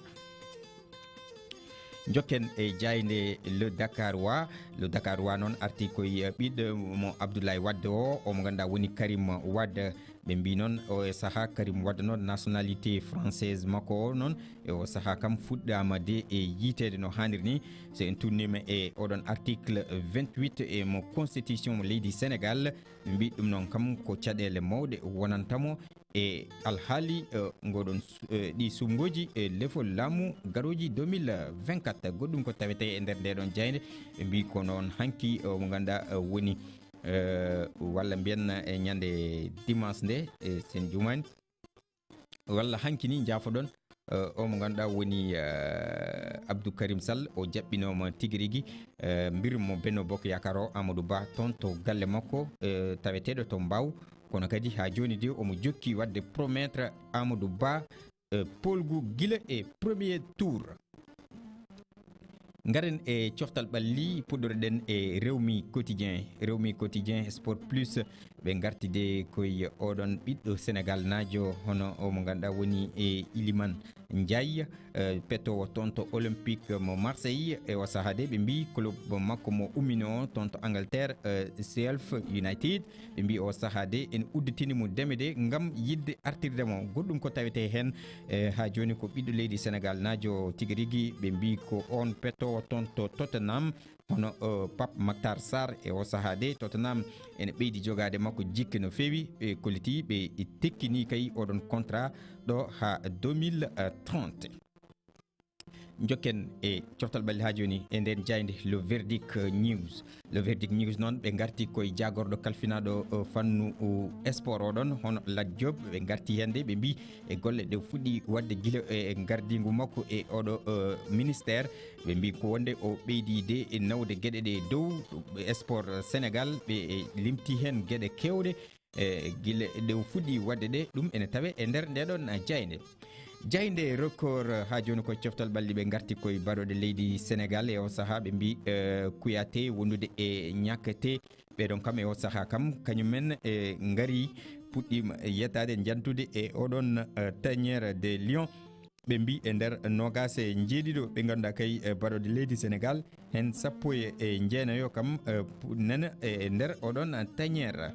Jokken e jaaynde Le Dakarois. Le Dakarois noon arti koye ɓiɗɗo mo Abdoulaye Wade o, omo ngannduɗaa woni Karim Wade. Ɓe mbii noon o e sahaa Karim Wade noon nationalité française makko o noon e o sahaa kam fuɗɗaama de e yiiteede no haaniri ni. So en tuunniima e oɗon article vingt-huit e mo constitution mo leydi Sénégal, ɓe mbii ɗum noon kam ko caɗeele mawɗe wonanta mo e alhaali, eh, ngoɗon su-, eh, ɗi suɓngooji e lefol laamu garooji deux mille vingt-quatre. Goɗɗum ko tawetee e nder ndeɗon jaaynde, ɓe mbii ko noon hanki, eh, mo ngannduɗaa, eh, woni, eh, walla mbiyen e ñande dimanche nde, eh, sen jumaani, walla hanki ni njaafoɗon, eh, o mo ngannduɗaa woni, eh, Abdou Karim Sall, o jaɓɓinooma tigi rigi, eh, mbir mo Benno Bokk Yaakaar o, Amadou Ba, toon to galle makko, eh, taweteeɗo to Mbaaw. Kono kadi haa jooni de omo jokki waɗde promettre Amadou Ba, eh, poolgu gila e premier tour. Ngaren e coftal ɓalli, puɗɗoreɗen e Rewmi Quotidien. Rewmi Quotidien Sport Plus, ɓe ngarti de koye oɗon ɓiɗɗo Sénégal naajo, hono o mo ngannduɗaa woni e Iliman Ndiaye, eh, petoowo toon to Olympique mo Marseille. E o sahaa de ɓe mbii club makko mo ummino toon to Angleterre, eh, Sheffield United. Ɓe mbii o sahaa de ene udditini mo deme de ngam yiɗde artirde mo. Goɗɗum ko tawetee heen, eh, haa jooni ko ɓiɗɗo leydi Sénégal naajo tigi rigi. Ɓe mbii ko oon petoowo toon to Tottenham, hono, eh, Pape Matar Sarr. E o sahaa de Tottenham ene ɓeydi jogaade makko jikke no feewi. Ɓe kolliti ɓe tekkini kay oɗon contrat ɗo haa deux mille trente. Jokken e coftal ɓalli haa jooni e nden jaaynde Le Verdict News. Le Verdict News noon, ɓe ngarti koye jaagorɗo kalfinaaɗo, o, fannu, o, sport oɗon, hono Lat Diop. Ɓe ngarti heen de, ɓe mbii e golle ɗe fuɗɗi waɗde gila e, e ngardiingu makko e oɗo, o, ministère. Ɓe mbii ko wonde o ɓeydiide e nawde geɗe ɗe dow, e sport Sénégal, ɓe, e, limti heen geɗe keewɗe. E gila ɗe o fuɗɗi waɗde ɗe, ɗum ene tawe e nder nde ɗon jaaynde. Jaaynde Record, haa jooni ko coftal ɓalli, ɓe ngarti koye baɗooɗe leydi Sénégal e o sahaa, ɓe mbii, eh, Kouyaté wondude e Niakhaté. Ɓeɗon kam e o sahaa kam, kañumen e ngari puɗɗiima yettaade, jantude e oɗon, eh, Tanière de Lion. Ɓe mbii e nder noogaas e njeeɗiɗo ɓe ngannduɗaa kay, eh, baɗooɗe leydi Sénégal, heen sappo e, e jeenayo kam, eh, pu-, nana e nder oɗon Tanière.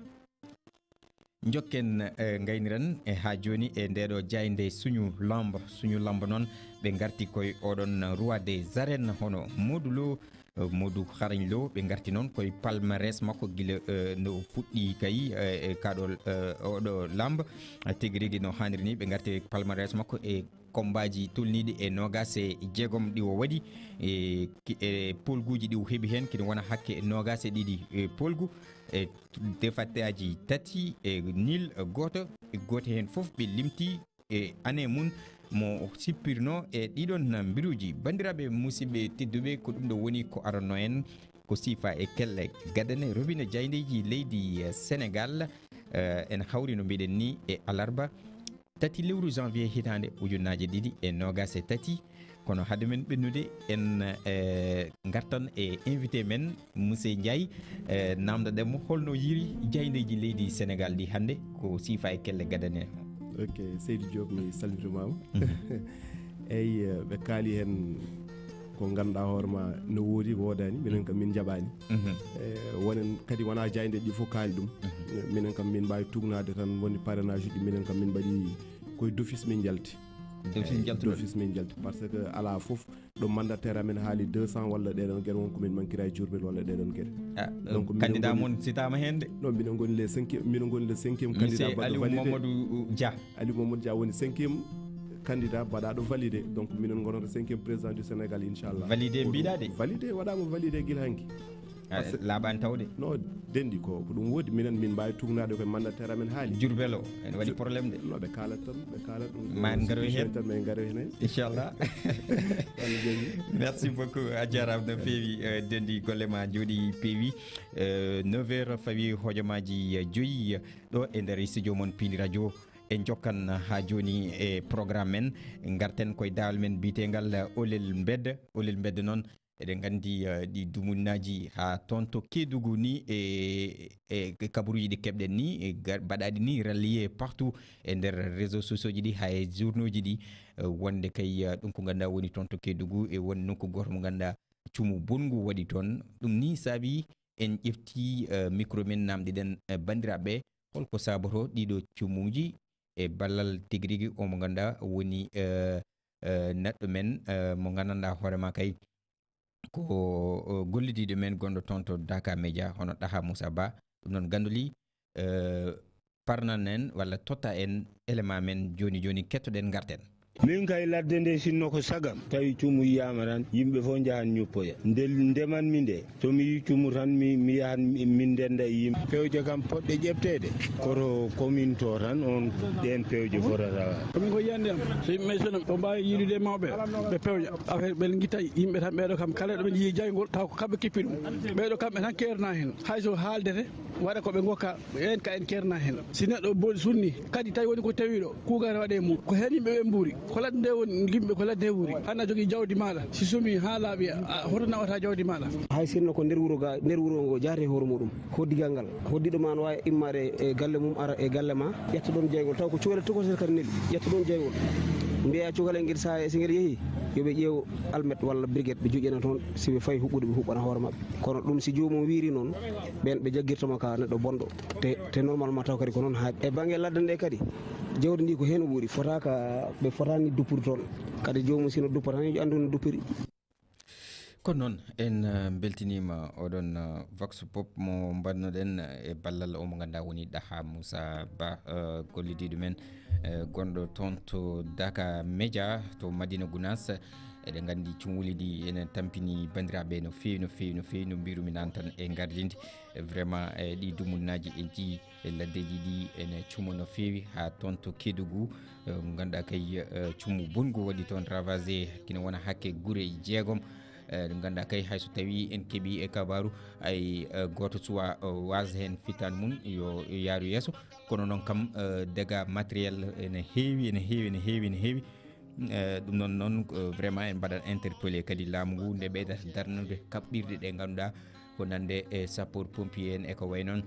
Njokken, eh, ngayniren e haa jooni e ndeeɗo jaaynde Suñu Lamb. Suñu Lamb noon, ɓe ngarti koye oɗon roi des arènes hono Modou Lo, eh, Modou Xarañ Lo. Ɓe ngarti noon koye palmarès makko gila, eh, no fuɗɗi kay, eh, e kaɗol, eh, oɗo lamb. Eh, tigi rigi no haaniri ni, ɓe ngarti palmarès makko e kombaaji tolniiɗi e noogaas e jeegom ɗi o waɗi, e ki-, e polguuji ɗi o heɓi heen, kina wona hakke noogaas e ɗiɗi, e polgu, e defataaji tati, e nil gooto, e gooto heen fof ɓe limti e année mum mo sippirno e ɗiɗon mbiruuji. Banndiraaɓe musidɓe tedduɓe, ko ɗum ɗo woni ko aranno en, ko siifa e kelle gadane, robinet jaayndeeji leydi, eh, Sénégal. Eh, en hawri no mbiɗen ni e alarba tati lewru janvier hitaande ujunnaaje ɗiɗi e noogaas e tati. Kono hade men ɓennude, en, eh, ngartan e invité men, Monsieur Ndiaye, eh, namdoɗen mo holno yiri jaayndeeji leydi Sénégal ɗi hannde, ko siifa e kelle gadane. Ok, Seydi Diop, mi salmitimaama. Mhm. Eyi, eh, ɓe kaali heen ko ngannduɗaa hoore ma no woodi, ko woodaani, minen kam min njaɓaani. Mhm. Eh, wonen kadi wonaa jaaynde ɗi fof kaali ɗum. Mhm. Eh, minen kam min mbaawi tugnaade tan woni parrainage uji, minen kam min mbaɗi koye d'office min njalti. D'office Eh, njaltuɗon? D'office min njalti, par ce que alaa fof ɗo mandataire amen haali deux cents walla ɗeɗon gere, won ko min mankira e Diourbel walla ɗeɗon gere. Ah, donc, minen candidat ngoni mon sitaama heen de? Non, minen ngoni le cinquième, minen ngoni le cinquième Monsieur candidat baɗɗo Aliou validé. Mamadou Dia. Aliou Mamadou Dia woni cinquième candidat baɗaɗo validé. Donc, minen ngonata cinquième président du Sénégal, inchallah. Validé mbiɗa de? Validé, waɗama validé gila hanki. Ah, laaɓani tawde? Non, denɗi ko, ko ɗum woodi. Minen min mbaawi tugnaade koye mandataire amen haali. Diourbel o, ene waɗi problème de. Non, ɓe kaalat tan, ɓe kaalat ɗum. Ma en ngaroy heen tan, ma en ngaroy heen. Inchallah. Merci beaucoup, a jaaraama no feewi, eh, denɗi golle ma njooɗi peewi. Eh, neuf heures fawi hojomaaji, eh, joyi, eh, ɗo e nder studio mon Pindi Radio. En jokkan haa jooni e programme men. Ngarten koye daawal men biyeteengal, eh, Olel Mbedda. Olel Mbedda noon, eɗen nganndi, eh, ɗi dumunnaaji haa toon to Kédougou ni e, e kabaruuji ɗi keɓɗen ni, e ga-, mbaɗaaɗi ni relier partout e nder réseaux sociaux ji ɗi, haa e journaux ji ɗi, eh, wonde kay, eh, ɗum ko ngannduɗaa woni toon to Kédougou, e won nokku gooto mo ngannduɗaa cumu bonngu waɗi toon. Ɗum ni saabi en ƴefti, eh, micro men, namdiɗen, eh, banndiraaɓe holko saabotoo ɗiɗo cumuuji e ballal tigi rigi o mo ngannduɗaa woni, eh, eh, neɗɗo men, eh, mo nganndanɗaa hoore ma kay ko, eh, gollidiiɗo men gonɗo toon to Daka Media, hono Ɗaha Moussa Ba. Ɗum noon, Ganduli, eh, parnan en walla totta en élément men jooni jooni, kettoɗen, ngarten. Min kay, ladde nde sinno ko sagam, tawi cumu yiyaama tan, yimɓe fof njahan ñuppoya. Nde ndemanmi nde, so mi yii cumu tan, mi, mi yahan, mi, min ndennda e yimɓe. Pewje kam potɗe ƴeɓteede, koto commune to tan on ɗeen pewje fotata waɗde. Komin ko yiyannde am, so yimɓe sono ɓe mbaawi yiidude e mawɓe, ɓe pewja. Affaire ɓe ngitta yimɓe tan, ɓeeɗo kam kala ɗo ɓe njii jayngol, taw ko kamɓe kippi ɗum. Ɓeeɗo kamɓe tan keerna heen. Hay so haaldete, waɗa ko ɓe ngokka, en ka en keerna heen. Si neɗɗo bo-, sunni, kadi tawi woni ko tawiɗo, kuugal waɗe mum. Ko heen yimɓe ɓe mbuuri. Ko ladde nde woni, yimɓe ko ladde wuuri. Hannde a jogii jawdi maaɗa. Si sumi haa laaɓi, a, hoto nawata jawdi maaɗa. Hay sinno ko nder wuro ga, nder wuro ngo jaarete hoore muɗum. Hoddigal ngal. Hoddiɗo ma no waawi immaade e galle mum, ara e galle ma, ƴetta ɗoon jeyngol. Taw ko cukalel tokosel kadi neli, ƴetta ɗoon jeyngol. Mbiya cukalel ngel, so, so ngel yehii, yo ɓe ƴeew almet walla brigade, ɓe joƴƴina toon. Si ɓe fayi huɓɓude, ɓe huɓɓana hoore maɓɓe. Kono ɗum, si joomum wiiri noon, ɓeen ɓe jaggirta mo ka neɗɗo bonɗo. Te, te normalement taw kadi ko noon haaɗi. E bannge ladde nde kadi, jawdi ndi ko heen wuuri, fotaaka, ɓe fotaani duppude toon. Kadi joomum sino duppa tan, yo anndu no duppiri. Ko noon, en, eh, mbeltiniima oɗon, eh, Vox Pop mo mbaɗnoɗen, eh, e ballal o mo ngannduɗaa woni Ɗaha Moussa Ba, eh, gollidiiɗo men, eh, gonɗo toon to Daka Media to Madina Gounass. Eɗen nganndi cumuli ɗi ene tampini banndiraaɓe no feewi, no feewi, no feewi, no mbirumi naan tan e gardinde. E vraiment, e ɗi dumunnaaji en njii e laddeeji ɗi ene cuma no feewi haa toon to Kédougou. Eh, ngannduɗaa kay, eh, cumu bonngu waɗi toon ravagé kina wona hakke gure jeegom. Eh, ɗum ngannduɗaa kay hay so tawii en keɓii e kabaaru ay, eh, gooto suwa, eh, waas heen fitaan mum yo, yo yaaru yeeso. Kono noon kam, eh, dégâts matériel ene heewi, ene heewi, ene heewi, ene heewi. Eh, ɗum noon, noon, eh, vraiment en mbaɗat interpellé kadi laamu ngu nde ɓeydata darnude kaɓɓirɗe ɗe ngannduɗaa ko nande e sapeur pompier en e ko wayi noon.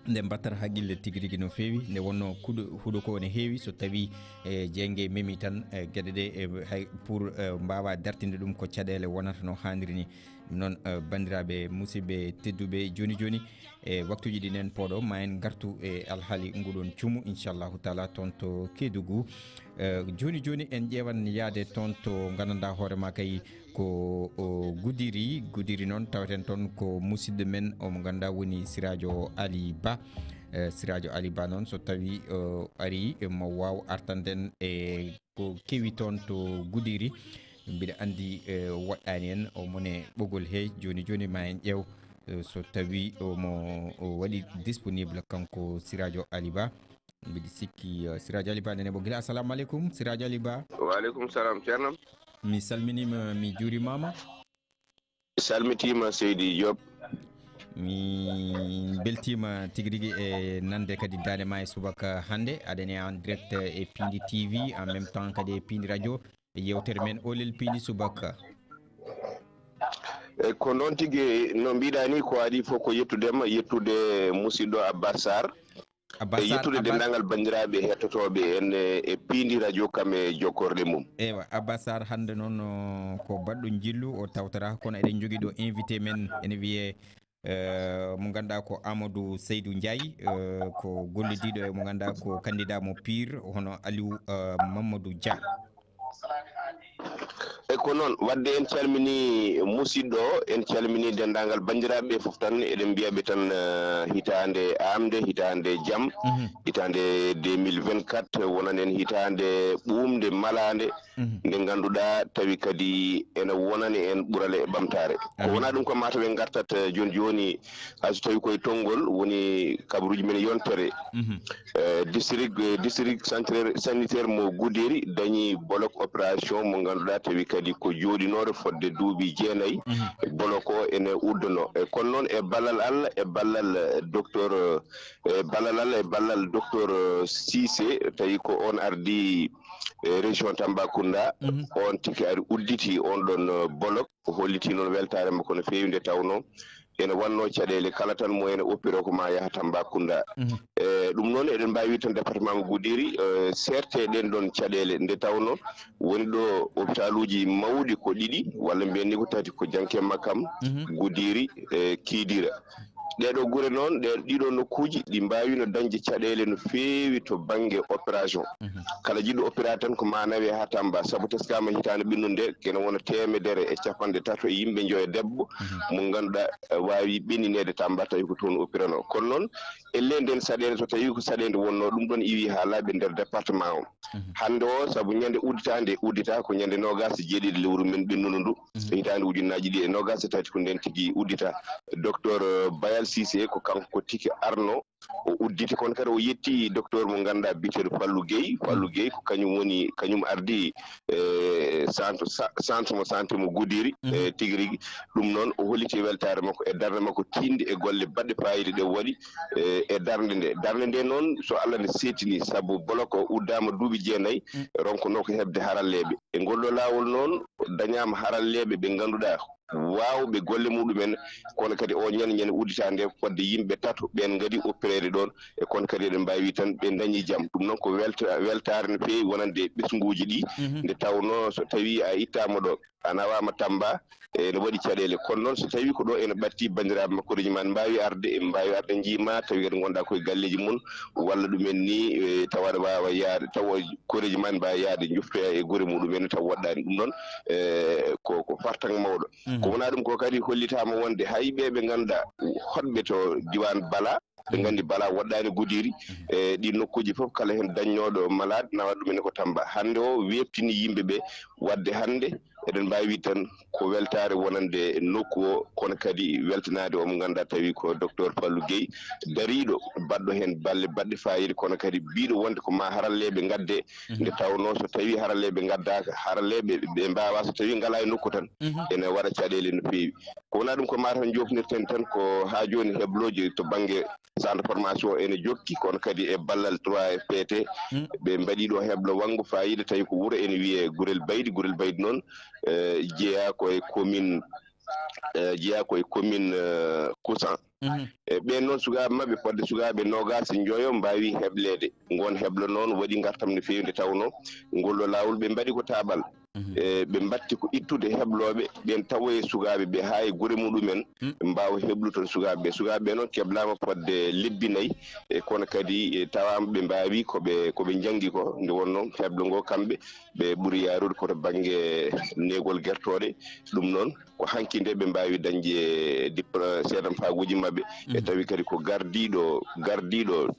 Nde mbattat haqqille tigi rigi no feewi, nde wonno kuɗo, huɗo ko ne heewi, so tawi, eh, jeynge memi tan, eh, geɗe ɗe, eh, hay pour, eh, mbaawa dartinde ɗum ko caɗeele wonata no haaniri ni. Ɗum noon, eh, banndiraaɓe, musidɓe tedduɓe, jooni jooni, e waktuuji ɗi nen pooɗo, ma en ngartu e alhaali nguɗon cumu, inchallahu taala, toon to Kédougou. Eh, jooni jooni en ƴeewan yahde toon to nganndanɗaa hoore ma kay ko, o, Gudiri. Gudiri noon taweten toon ko musidɗo men o mo ngannduɗaa woni Sirajo Ali Ba. Eh, Sirajo Ali Ba noon so tawi, o, ari, eh, mo waaw artanden e ko kewi toon to Gudiri. Mbiɗa anndi, eh, woɗɗaani en o mone ɓogol he jooni jooni ma en ƴeew, eh, so tawi o mo o waɗi disponible kanko Sirajo Ali Ba. Mbiɗi sikki, eh, Siraji Ali Ba nene mo gila. Assalamu aleykum, Siraji Ali Ba. Wa aleykum salam, Ceerno. Mi salminiima, mi juurimaama. Mi salmitiima, Seydi Diop. Mi beltiima tigi rigi e nande kadi daande ma e subaka hannde. Aɗa e en direct e Piindi T V, en même temps kadi e Piindi Radio. E yewtere men Oolel Piindi subaka. E ko noon tigi no mbiɗa ni, ko adi fof ko yettude ma, yettude musidɗo Abbas Sarr. Abbas e Sarr, yettude Abbas denndaangal banndiraaɓe hettotooɓe en e, e Piindi Radio kam e jokkorɗe mum. Ewa, Abbas Sarr, hannde noon, o, ko baɗɗo njillu, o tawtata, kono eɗen njogii ɗo invité men, ene wiyee, eh, mo ngannduɗaa ko Amadou Seydou Ndiaye, eh, ko gollidiiɗo e mo ngannduɗaa ko candidat mo Pire, hono Aliou, eh, Mamadou Dia. E ko noon, wadde en calmini musidɗo o, en calmini denndaangal banndiraaɓe fof tan, eɗen mbiya ɓe tan, eh, hitaande aamde, hitaande jam, mhm, hitaande deux mille vingt-quatre, wonan en hitaande ɓuuɓnde, malaande, mhm, nde ngannduɗaa tawi kadi ene wonani en ɓurale e ɓamtaare. Ko amin. Wonaa ɗum ko mataw en ngartat, eh, jooni jooni, hay so tawi koye tonngol woni kabaruuji men yontere. Mhm. Eh, district, eh, district sanitaire, sanitaire mo Guderi dañi bolok opération mo ngannduɗaa tawi kadi ko jooɗinooɗo fodde duuɓi jeenayi. Mhm. Bolok o ene uddono. E kono noon e ballal Allah, e ballal, eh, docteur, eh, e ballal Allah, e ballal docteur, eh, Cissé, tawi ko on ardi, eh, région Tambacounda, mhm, on tigi ari udditi on ɗon, eh, bolok. O holliti noon weltaare makko no feewi nde tawnoo ene wannoo caɗeele kala tan mo ene opéré ko ma yaha Tambacounda. Mhm. E ɗum noon eɗen mbaawi tan département mo Gudiri, eh, seerte ɗen ɗon caɗeele nde tawnoo woni ɗo hôpitaluuji mawɗi ko ɗiɗi walla mbiyen ni ko tati, ko Janke Makam, mhm, Gudiri, e Kidira. Ɗee ɗoo gure noon, ɗee ɗiɗo nokkuuji ɗi mbaawino dañde caɗeele no feewi to bannge opération. Mhm. Kala jiɗɗo opéré tan ko ma nawe haa Tamba, sabu teskaama hitaande ɓennunde nde, kene wona teemedere e capanɗe tato e yimɓe njoyo debbo, mhm, mo ngannduɗaa, eh, waawi ɓennineede Tamba tawi ko toon opéré no. Kono noon, ellee nden saɗeende, so tawi ko saɗeende wonnoo, ɗum ɗon iwi haa laaɓi e nder département o. Mhm. Hannde o, sabu ñande udditaande uddita ko ñande noogaas e jeeɗiɗi lewru men ɓennundu ndu, mhm, e hitaande ujunnaaji ɗiɗi e noogaas e tati ko nden tigi uddita. Docteur Bayal Cissé ko kanko ko tigi arno, o udditi, kono kadi o yetti docteur mo ngannduɗaa biyeteeɗo Fallou Gueye. Fallou Gueye ko kañum woni, kañum ardi, eh, centre, sa-, centre mo santé mo Gudiri, mhm, eh, tigi rigi. Ɗum noon o holliti weltaare makko e darnde makko tiiɗnde e golle baɗɗe faayiida ɗe o waɗi, eh, e darnde nde. Darnde nde noon so Allah ne seetini, sabu bolok o uddaama duuɓi jeenayi, mm, ronkunoo ko heɓde haralleeɓe. E ngol ɗoo laawol noon dañaama haralleeɓe ɓe ngannduɗaa waawɓe golle muɗumen, kono kadi o ñande, ñande udditaande fodde yimɓe tato ɓeen ngadi opéreede ɗoon, e kono kadi eɗen mbaawi tan ɓe dañi jam. Ɗum noon ko welta-, weltaare no feewi wonande ɓesnguuji ɗi, mhm, nde tawnoo so tawii a ittaama ɗo, a nawaama Tamba, ene waɗi caɗeele. Kono noon so tawii ko ɗo ene ɓatti banndiraaɓe makko, reji ma ne mbaawi arde, ene mbaawi arde njiima, tawi kadi ngonɗaa koye galleeji mum, walla ɗumen ni, e, tawa aɗa waawa yahde, tawa koreeji ma ne mbaawi yahde, njoftoya e gure muɗumen, tawa woɗɗaani. Ɗum noon, e, ko, ko fartaŋŋe mawɗo. Mhm. Ko wonaa ɗum ko kadi hollitaama wonde hay ɓe ɓe ngannduɗaa hoɗɓe to diiwaan Bala, ɓe, mhm, nganndi Bala woɗɗaani Gudiri, mhm, e ɗi nokkuuji fof kala heen dañnooɗo malade nawa ɗum ene ko Tamba. Hannde o weeɓtini yimɓe ɓe, wadde hannde Eɗen mbaawi wiide tan ko weltaare wonande nokku o, kono kadi weltanaade o mo ngannduɗaa tawi ko Docteur Fallou Guèye, dariiɗo, baɗɗo heen balle baɗɗe faayiida, kono kadi biyɗo wonde ko maa haralleeɓe ngaddee. Mhm. Nde tawnoo so tawii haralleeɓe ngaddaaka, haralleeɓe ɓe mbaawaa, so tawii ngalaa e nokku tan, mhm, ene waɗa caɗeele no feewi. Ko wonaa ɗum, ko maa tan njofnirten tan ko haa jooni heblooji to bannge centre formation ene jokki, kono kadi e ballal trois F P T, mm, ɓe mbaɗi ɗo heblo wanngo faayiida, tawi ko wuro ene wiyee Gurel Baydi. Gurel Baydi noon, eh, jeyaa ko e commune, eh, jeyaa ko e commune, eh, Kousan. Mhm. E ɓeen noon, sukaaɓe maɓɓe, fodde sukaaɓe noogaas e njoyo mbaawi hebleede ngoon heblo. Noon waɗi ngartam no feewi, nde tawnoo ngol ɗo laawol ɓe mbaɗi ko taaɓal. Mhm. E, ɓe mbatti ko ittude heblooɓe ɓeen, tawoya sukaaɓe ɓe haa e gure muɗumen, mm, ɓe mbaawa heblude toon sukaaɓe ɓe. Sukaaɓe ɓe noon keblaama fodde lebbi nayi, e kono kadi, e, tawaama ɓe mbaawi ko ɓe, ko ɓe njanngi ko. Nde wonnoo heblo ngo, kamɓe ɓe ɓuri yaarude ko to bannge neegol gertooɗe. Ɗum noon ko hanki nde ɓe mbaawi dañde diplo-, seedanfaaguuji maɓɓe. E, mhm, tawi kadi ko gardiiɗo, gardiiɗo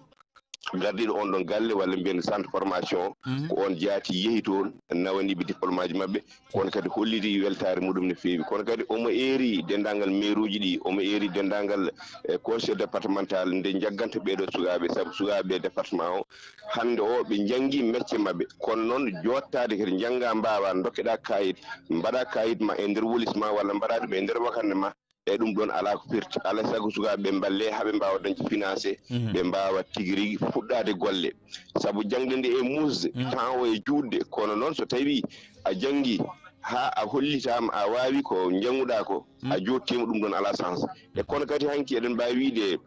gardiiɗo on ɗon galle, walla mbiyen centre formation, mhm, ko on jaati yehi toon, nawaniiɓe diplôme aji maɓɓe, kono kadi holliti weltaare muɗum no feewi. Kono kadi omo eeri denndaangal meeruuji ɗi, omo eeri denndaangal, eh, conseil départemental nde jagganta ɓeeɗo sukaaɓe, sabu sukaaɓe département o hannde o ɓe njanngi mecce maɓɓe, kono noon jooɗtaade kadi njannga mbaawa, ndokkeɗaa kaayit, mbaɗaa kaayit ma e nder wolis ma walla mbaɗaa ɗum e nder wakannde ma, e ɗum ɗoon alaa ko firti. Alaa e sago sukaaɓe ɓe mballee haa ɓe mbaawa dañde financé, mhm, ɓe mbaawa tigi rigi fuɗɗaade golle. Sabu jaŋde nde e muusde, mm, temps o e juutde, kono noon so tawii a janngi haa a hollitaama a waawi ko njannguɗaa ko, mm, a joottiima, ɗum ɗoon alaa sens. E kono kadi hanki eɗen mbaawi wiide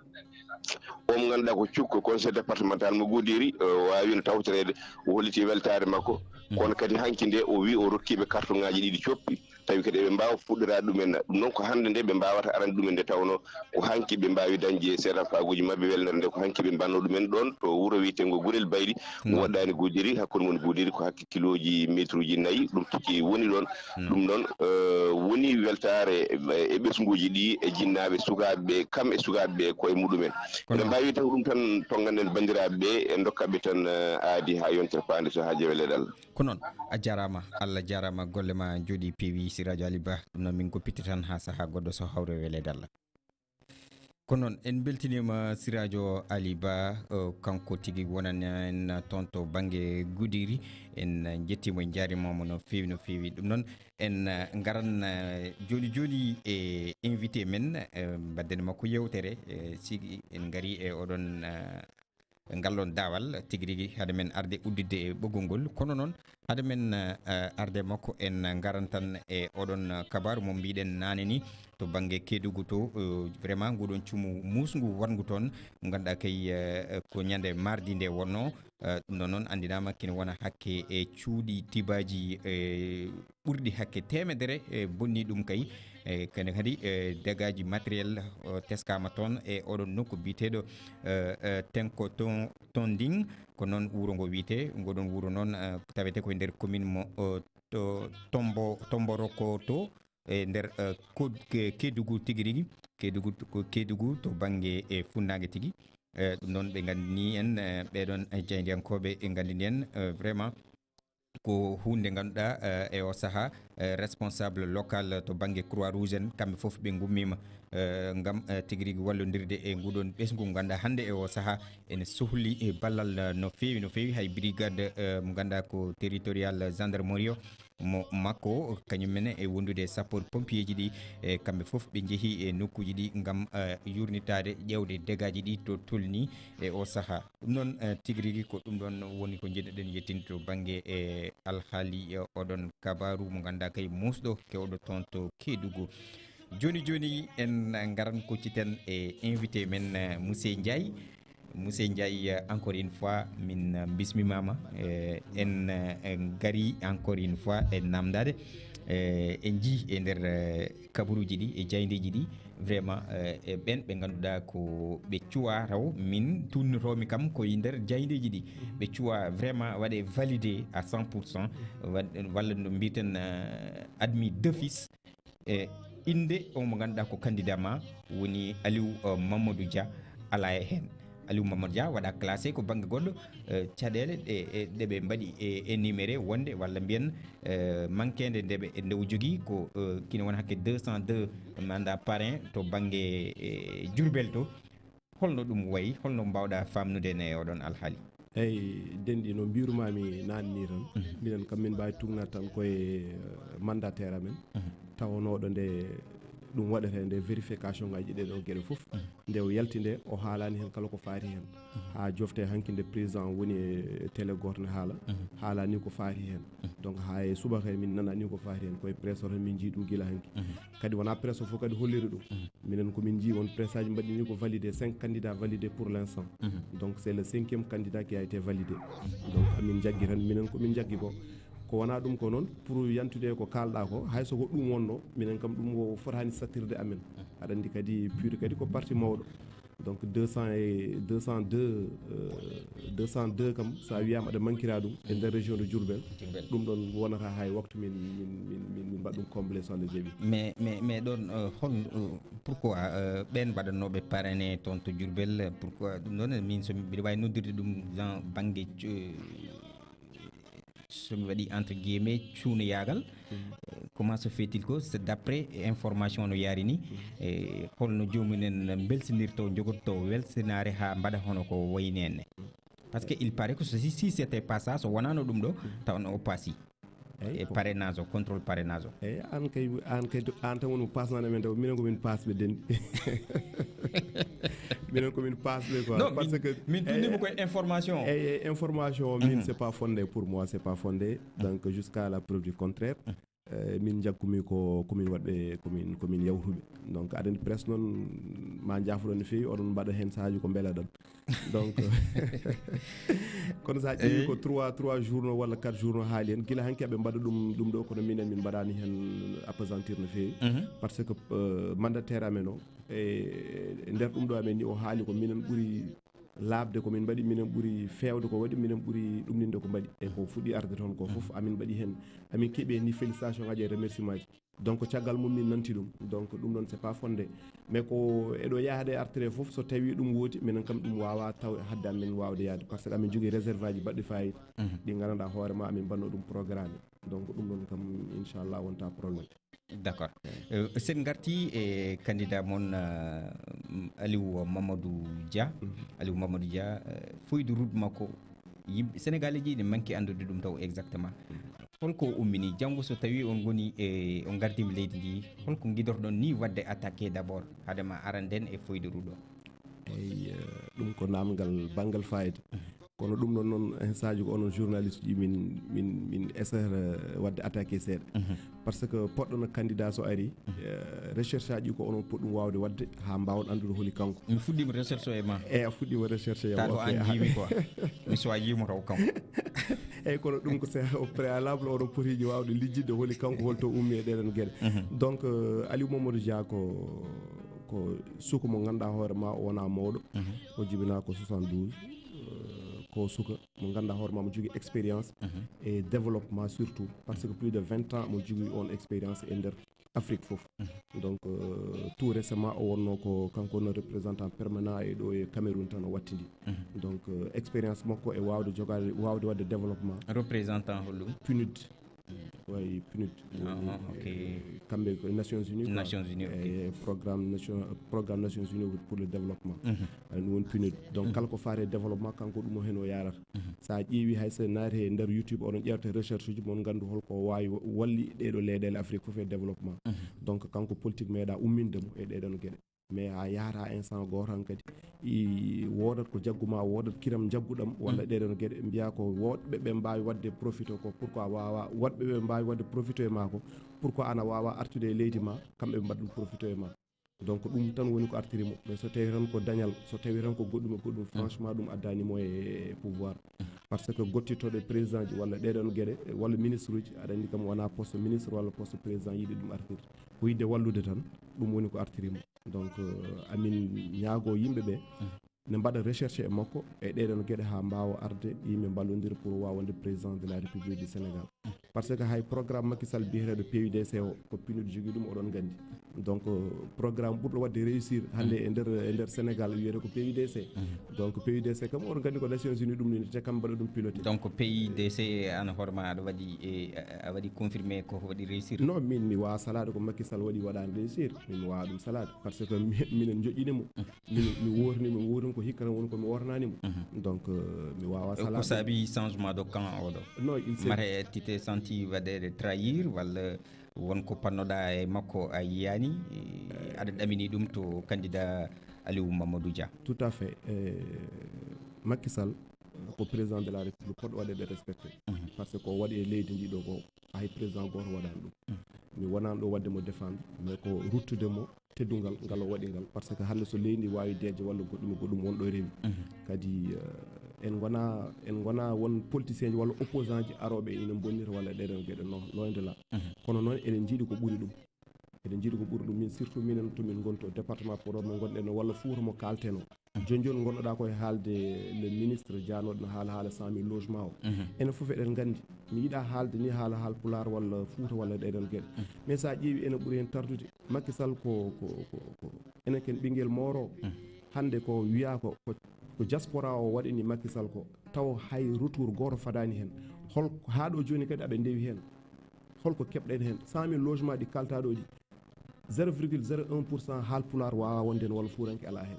o mo ngannduɗaa ko cukko conseil départemental mo Goudiri, o waawi no tawtoreede, o holliti weltaare makko. Mm. Kono kadi hanki nde o wi o rokkiiɓe kartoŋaaji ɗiɗi coppi, tawi kadi eɓe mbaawa fuɗɗoraade ɗumen. Ɗum noon ko hannde nde ɓe mbaawata arande ɗumen, nde tawnoo ko hanki ɓe mbaawi dañde seedanfaaguuji maɓɓe welnere nde, ko hanki ɓe mbannoo ɗumen ɗoon to wuro wiyeteengo Gurel Baydi, mo, mm, woɗɗaani Goudiri, hakkunde mon Goudiri ko hakke kilooji meetruuji nayi, ɗum tigi woni ɗoon. Mm. Ɗum noon, eh, woni weltaare, eh, e ɓesnguuji ɗi, e jinnaaɓe, sukaaɓe ɓe, kam e sukaaɓe ɓe koye muɗumen. Kono eɗen mbaawi tan ko ɗum tan tonnganɗen banndiraaɓe ɓe, e ndokkaɓe tan, eh, aadi haa yontere faande so haa jeewe leɗal. Ko noon, a jaaraama, Allah jaaraama, golle ma njooɗii peewi, Siraajo Ali Ba. Ɗum noon min ngoppita tan haa sahaa goɗɗo so hawre welee dalla. Ko noon, en mbeltiniima Siraajo Ali Ba, eh, kanko tigi wonani en toon to bannge Goudiri. En njettiima, en njaariima mo no feewi, no feewi. Ɗum noon, en, eh, ngaran, eh, jooni jooni e invité men, eh, mbaɗden makko yeewtere, eh, sigi en ngarii e oɗon, eh, ngal ɗoon daawal tigi rigi, hade men arde udditde e ɓoggol ngol. Kono noon, hade men, eh, arde makko, en ngaran tan e oɗon kabaaru mo mbiɗen naane ni, to bannge Kedugu to, eh, vraiment nguɗon cumu muusngu waɗngu toon, mo ngannduɗaa kay, eh, ko ñande mardi nde wonnoo. Eh, ɗum ɗoon noon anndinaama kene wona hakke e cuuɗi tibaaji, eh, ɓurɗi hakke teemedere, eh, bonni ɗum kay. Eh, kadi kadi, eh, dégâts ji matériel, eh, teskaama toon e oɗon nokku biyeteeɗo, eh, eh, Tenko Ton-, Tonding, ko noon wuro ngo wiyetee. Ngoɗon wuro noon, eh, tawetee ko e nder commune mo, eh, to Tombo-, Tomborokoto, e nder, eh, Kod-, Ke-, Kedugu tigi rigi. Kedugu, ko Kedugu to bannge e funnaange tigi. Eh, ɗum noon ɓe nganndini en, eh, ɓeɗon, eh, jaayndiyankooɓe ɓe nganndini en, eh, vraiment ko huunde ngannduɗaa, eh, e o sahaa, eh, responsable local to bannge Croix Rouge en, kamɓe fof ɓe ngummiima, eh, ngam, eh, tigi rigi wallondirde e nguɗon ɓesngu ngannduɗaa hannde e o sahaa ene sohli e ballal, eh, no feewi, no feewi. Hay brigade, eh, mo ngannduɗaa ko territorial gendarmerie o mo makko, kañum en e wondude e sapeur pompier ji ɗi, e kamɓe fof ɓe njehi e nokkuuji ɗi ngam, eh, yurnitaade, ƴeewde dégâts ji ɗi to tolni e o sahaa. Ɗum noon, eh, tigi rigi ko ɗum ɗoon woni ko njiɗɗen yettinde to bannge e alhaali, eh, oɗon kabaaru mo ngannduɗaa kay muusɗo kewɗo toon to Kedugu. Jooni jooni en ngaran kocciten e invité men, eh, Monsieur Ndiaye. Monsieur Ndiaye, eh, encore une fois, min, eh, mbismimaama, eh, en, eh, en ngari encore une fois e naamndaade, eh, en njii e nder, eh, kabaruuji ɗi, e jaayndeeji ɗi, vraiment, eh, e ɓeen ɓe ngannduɗaa ko ɓe cuwaa taw, min tuunnotoomi kam ko e nder jaayndeeji ɗi. Ɓe cuwaa vraiment waɗe validé à cent pour cent, wa-, walla no mbiiten, eh, admis d'office. E innde o mo ngannduɗaa ko candidat ma woni Aliou, eh, Mamadou Dia, alaa e heen. Aliou Mamadou Dia waɗa classé ko bannge goɗɗo, eh, caɗeele ɗe, e, ɗe ɓe mbaɗi e, énuméré wonde walla mbiyen, eh, manqueende nde ɓe, nde o jogii ko, eh, kina wona hakke deux cent deux mandat parrain to bannge, eh, Diourbel to. Holno ɗum wayi? Holno mbaawɗa faamnude en e oɗon alhaali? Eyi, denɗi no mbirumaami naane ni tan. Mhm. Minen kam min mbaawi tuugnaade tan koye, eh, mandataire amen. Mhm. Tawanooɗo nde ɗum waɗata nde vérification ngaji ɗee ɗoo geɗe fof. Mhm. Nde o yalti nde, o haalaani heen kala ko faati heen. Mhm. Haa jofte hanki nde président woni e télé gooto ne haala, mhm, haalaani ko faati heen. Mhm. Donc haa e subaka min nanaani ko faati heen, koye presse o tan min njii ɗum gila hanki. Mhm. Kadi wonaa presse o fof kadi holliri ɗum. Mhm. Minen ko min njii won presse aji mbaɗɗi ni ko validé, cinq candidats validés pour l'instant. Mhm. Donc c'est le cinquième candidat qui a été validé. Mhm. Donc amin njaggi tan, minen ko min njaggi ko. Ko wonaa ɗum ko noon, pour yantude ko kaalɗaa ko, hay so ko ɗum wonno, minen kam ɗum o fotaani sattirde amen. Mhm. Aɗa anndi kadi, pur kadi ko parti mawɗo. Donc deux cents et deux cent deux, euh, deux cent deux kam, so a wiyaama aɗa mankira ɗum e nder région de Diourbel, Diourbel, ɗum ɗon wonata hay waktu min, min, min, min, min mbaɗa ɗum comblé so Allah jaɓi. Mais, mais, mais ɗon, euh, hol, euh, pourquoi, euh, ɓeen mbaɗannooɓe parrainé toon to Diourbel, pourquoi ɗum ɗon, min so mbiɗa waawi noddirde ɗum dans bannge, euh, so mi waɗi entre guillemets cuunoyaagal, mhm, euh, comment se fait-il que c'est d'après information no yaari ni, mhm, e holno joomum en mbelsinirto, jogotto welsinaare haa mbaɗa hono ko wayi ni en ne? Mhm. Parce que il paraît que ceci, si c'était pas ça, so wonaano ɗum ɗo, mhm, taw no o paasi. Eyi, e ko parrainage o, contrôle parrainage o. Eyi, aan kay, aan kay, aan tan woni mo paasnaan amen taw, minen ko min paasɓe denɗi. Minen ko min paasɓe quoi. Non, parce min, que, min tunnima, eh, koye information o. Eyi, eyi, information o, min, mhm, c'est pas fondé pour moi, c'est pas fondé. Mhm. Donc, jusqu'à la preuve du contraire, mhm, eh, min njakkumi ko, ko min waɗɓe, ko min, ko min yawtuɓe. Donc, aɗa anndi presse noon, ma njaafoɗon no feewi, oɗon mbaɗa heen sahaaji ko mbelaɗon. Donc, kono so a ƴeewi, eyi, ko trois, trois journaux walla quatre journaux haali heen. Gila hanki aɓe mbaɗa ɗum, ɗum ɗo, kono minen min mbaɗaani heen appesantir no feewi. Mhm. Parce que, euh, mandataire amen o, e, e nder ɗum ɗo amen ni, o haali ko minen ɓuri laaɓde ko min mbaɗi, minen ɓuri feewde ko waɗi, minen ɓuri ɗumninde ko mbaɗi. E ko fuɗɗi arde toon ko fof, amin mbaɗi heen, amin keɓi heen ni félicitation ngaji e remerciement ji. Donc, caggal mum min nanti ɗum. Donc, ɗum ɗon, c'est pas fondé. Mais ko eɗo yahde e artire fof, so tawi ɗum woodi, minen kam ɗum waawaa taw hadde amin waawde yahde. Parce que amin jogii réserve aji baɗɗi fayida. Mhm. Ɗi nganndanɗaa hoore ma amin mbaɗno ɗum programme. Donc, ɗum ɗon kam, inchallah, wonta problème. D'accord. Euh, sen ngarti e candidat mon, euh, Aliou Mamadou Dia. Mhm. Aliou Mamadou Dia, euh, feuille de route makko, yimɓe Sénégalais ji ne manque anndude ɗum taw exactement. Mhm. Holko ummini? Janngo so tawi on ngoni e, on ngardima leydi ndi, holko giɗorɗon ni waɗde attaqué d'abord, haade ma aranden e feuille de route o? Eyi, eh, ɗum ko naamngal banngal fayida. Mhm. Kono ɗum ɗon noon, hen saaji ko onon journaliste ji min, min, min esata waɗde attaqué seeɗa. Mhm. Par ce que poɗɗo no candidat so ari, mhm, eh, recherche aji ko onon poɗɗum waawde waɗde haa mbaawon anndude holi kanko. Mi fuɗɗiima recherche o e ma. Eyi, a fuɗɗiima recherche e. Tato an jiimi quoi. Mi suwa yiimo taw kanko. Eyi, kono ɗum ko c'est au préalable, oɗon poti waawde lijjitde holi kanko, holto ummi e ɗeɗon geɗe. Mhm. Donc, euh, Aliou Mamadou Dia ko, ko suka mo ngannduɗaa hoore ma, o wonaa mawɗo. Mhm. O jibinaa ko soixante-douze. Euh, ko suka mo ngannduɗaa hoore ma, mo jogii expérience, mhm, e développement surtout, parce que plus de vingt ans mo jogii on expérience e nder Afrique fof. Mhm. Donc, euh, tout récemment, o wonno ko kanko wonno représentant permanent e ɗo e Cameroun tan o wattidi. Mhm. Donc, euh, expérience makko e waawde jogaade, waawde waɗde développement. Représentant holɗum? PNUD. Mhm. Wayi PNUD. Ah, woni, ah, ok. Eh, kamɓe ko Nations Unies, quoi. Nations Unies, ok. Eh, programme nation-, programme Nations Unies pour le développement. Mhm. Ay, ɗum woni PNUD. Donc, mhm, kala ko faati e développement, kanko ɗum o heen o yaarata. Mhm. So a ƴeewi hay so naati e nder YouTube, oɗon ƴeewta recherche uji, mon nganndu holko waawi walli ɗeɗo leyɗeele Afrique fof e développement. Mhm. Donc, kanko politique meeɗa umminde mo e ɗeɗon geɗe. Mais a yahata instant gooto han kadi, i woodat ko jagguma, woodat kiram jagguɗam, walla, mhm, ɗeɗon geɗe, mbiya ko woɗɓe ɓe mbaawi waɗde profité ko, pourquoi waawa, woɗɓe ɓe mbaawi waɗde profité e ma ko, pourquoi ana waawa artude e leydi ma, kamɓe ɓe mbaɗa ɗum profité e ma. Donc, ɗum tan woni ko artiri mo. Mais so tawi tan ko dañal, so tawi tan ko goɗɗum e goɗɗum, mm, franchement, ɗum addani mo e pouvoir. Mm. Par ce que gottittoɗo e président ji walla ɗeɗon geɗe, walla ministre uji, aɗa anndi kam wona poste ministre walla poste président yiɗi ɗum artirde. Ko yiɗde wallude tan, ɗum woni ko artiri mo. Donc, euh, amin ñaago yimɓe ɓe, mm, ne mbaɗa recherche e makko e ɗeɗon geɗe haa mbaawa arde, yimɓe mballondira pour waawa wonde président de la République du Sénégal. Par ce que hay programme Macky Sall biyeteeɗo P U D C o, ko pinude jogii ɗum, oɗon nganndi. Donc, euh, programme ɓurɗo waɗde réussir hannde e nder, e nder Sénégal, wiyetee ko P U D C. Donc, P U D C kam, oɗon nganndi ko Nations Unies ɗum nini, te kam mbaɗa ɗum piloté. Donc, P U D C an hoore ma aɗa waɗi, e, a waɗi confirmé ko waɗi réussir? Non, min mi waawaa salaade ko Macky Sall waɗi waɗaani réussir. Min mi waawaa ɗum salaade. Par ce que mi, minen njoƴƴini mo. Min mi woorni mo, mi woorni ko hikka tan woni ko mi woornaani mo. Donc, euh, mi waawaa salaade. Ko saabi changement de camp oɗo? Non, il s'est... Mate, tu t'es senti waɗeede trahir, walla won ko pannoɗaa e makko a yiyaani, e, aɗa ɗamini ɗum to candidat Aliou Mamadou Dia? Tout à fait. Eh, Macky Sall, ko président de la République, poɗɗo waɗeede respecté. Par ce que ko waɗi e leydi ndi ɗo ko hay président gooto waɗaani ɗum. Mi wonaani ɗo waɗde mo défendre, mais ko ruttude mo teddungal ngal o waɗi ngal. Par ce que hannde so leydi ndi waawi deeƴde walla goɗɗum e goɗɗum, won ɗo rewi. Kadi, eh, en ngona, en ngona won politicien ji walla opposant ji arooɓe ina mbonnita walla ɗeɗon geɗe, non, loin de là. Kono noon eɗen njiɗi ko ɓuri ɗum. Eɗen njiɗi ko ɓuri ɗum. Min, surtout minen to min ngoni to département Podor mo ngonɗen o, walla Fuuta mo kaalten o. Jooni jooni ngonnoɗaa ko e haalde le ministre jaanooɗo no haala haala cent mille logement o. Enen fof eɗen nganndi. Mi yiɗaa haalde ni haala, haal Pulaar walla Fuuta walla ɗeɗon geɗe. Mais so a ƴeewi ene ɓuri heen tardude. Macky Sall ko, ko, ko, ko enen ken ɓinngel Mooro. Hannde ko wiyaa ko, ko, ko diaspora o waɗani Macky Sall ko, taw hay retour gooto fadaani heen. Hol, haa ɗo jooni kadi aɓe ndewi heen. Holko keɓɗen heen? Cent mille logement ɗi kaltaa ɗo ɗi, zéro virgule zéro un pour cent haal Pulaar waawaa wonde heen walla fuuranke alaa heen.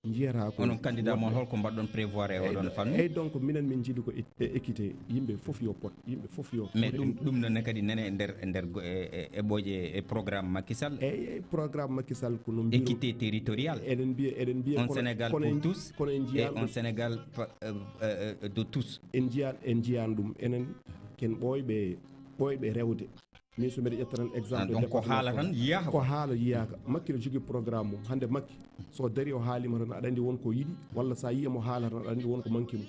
Njiyataa ko... Onon candidat mon, holko mbaɗɗon prévoir e oɗon fannu? Eyyi, donc minen min njiɗi ko é-, é-, équité, yimɓe fof yo pot, yimɓe fof yo... Mais ɗum, ɗum noon ne kadi nane e nder, e nder go-, e, e, eɓɓooje e programme Macky Sall. Eyyi, eyyi, programme Macky Sall ko no mbiru... Équité territoriale. Eɗen mbiya, eɗen mbiya... Un kono, Sénégal kono pour en, tous, kono en et njiyaani un ɗum. Sénégal pa-, euh, euh, euh, de tous. En njiyaani, en njiyaani ɗum. Enen ken ɓooyɓe, ɓooyɓe rewde. Min so mbiɗa ƴetta tan exemple... Ah, donc ko département haala Podor tan yiyaaka ko? Ko haala yiyaaka. Macky ne jogii programme mum. Hannde Macky, so darii o haaliima tan, aɗa anndi won ko yiɗi, walla so a yii mo haala tan, aɗa anndi won ko manki mo,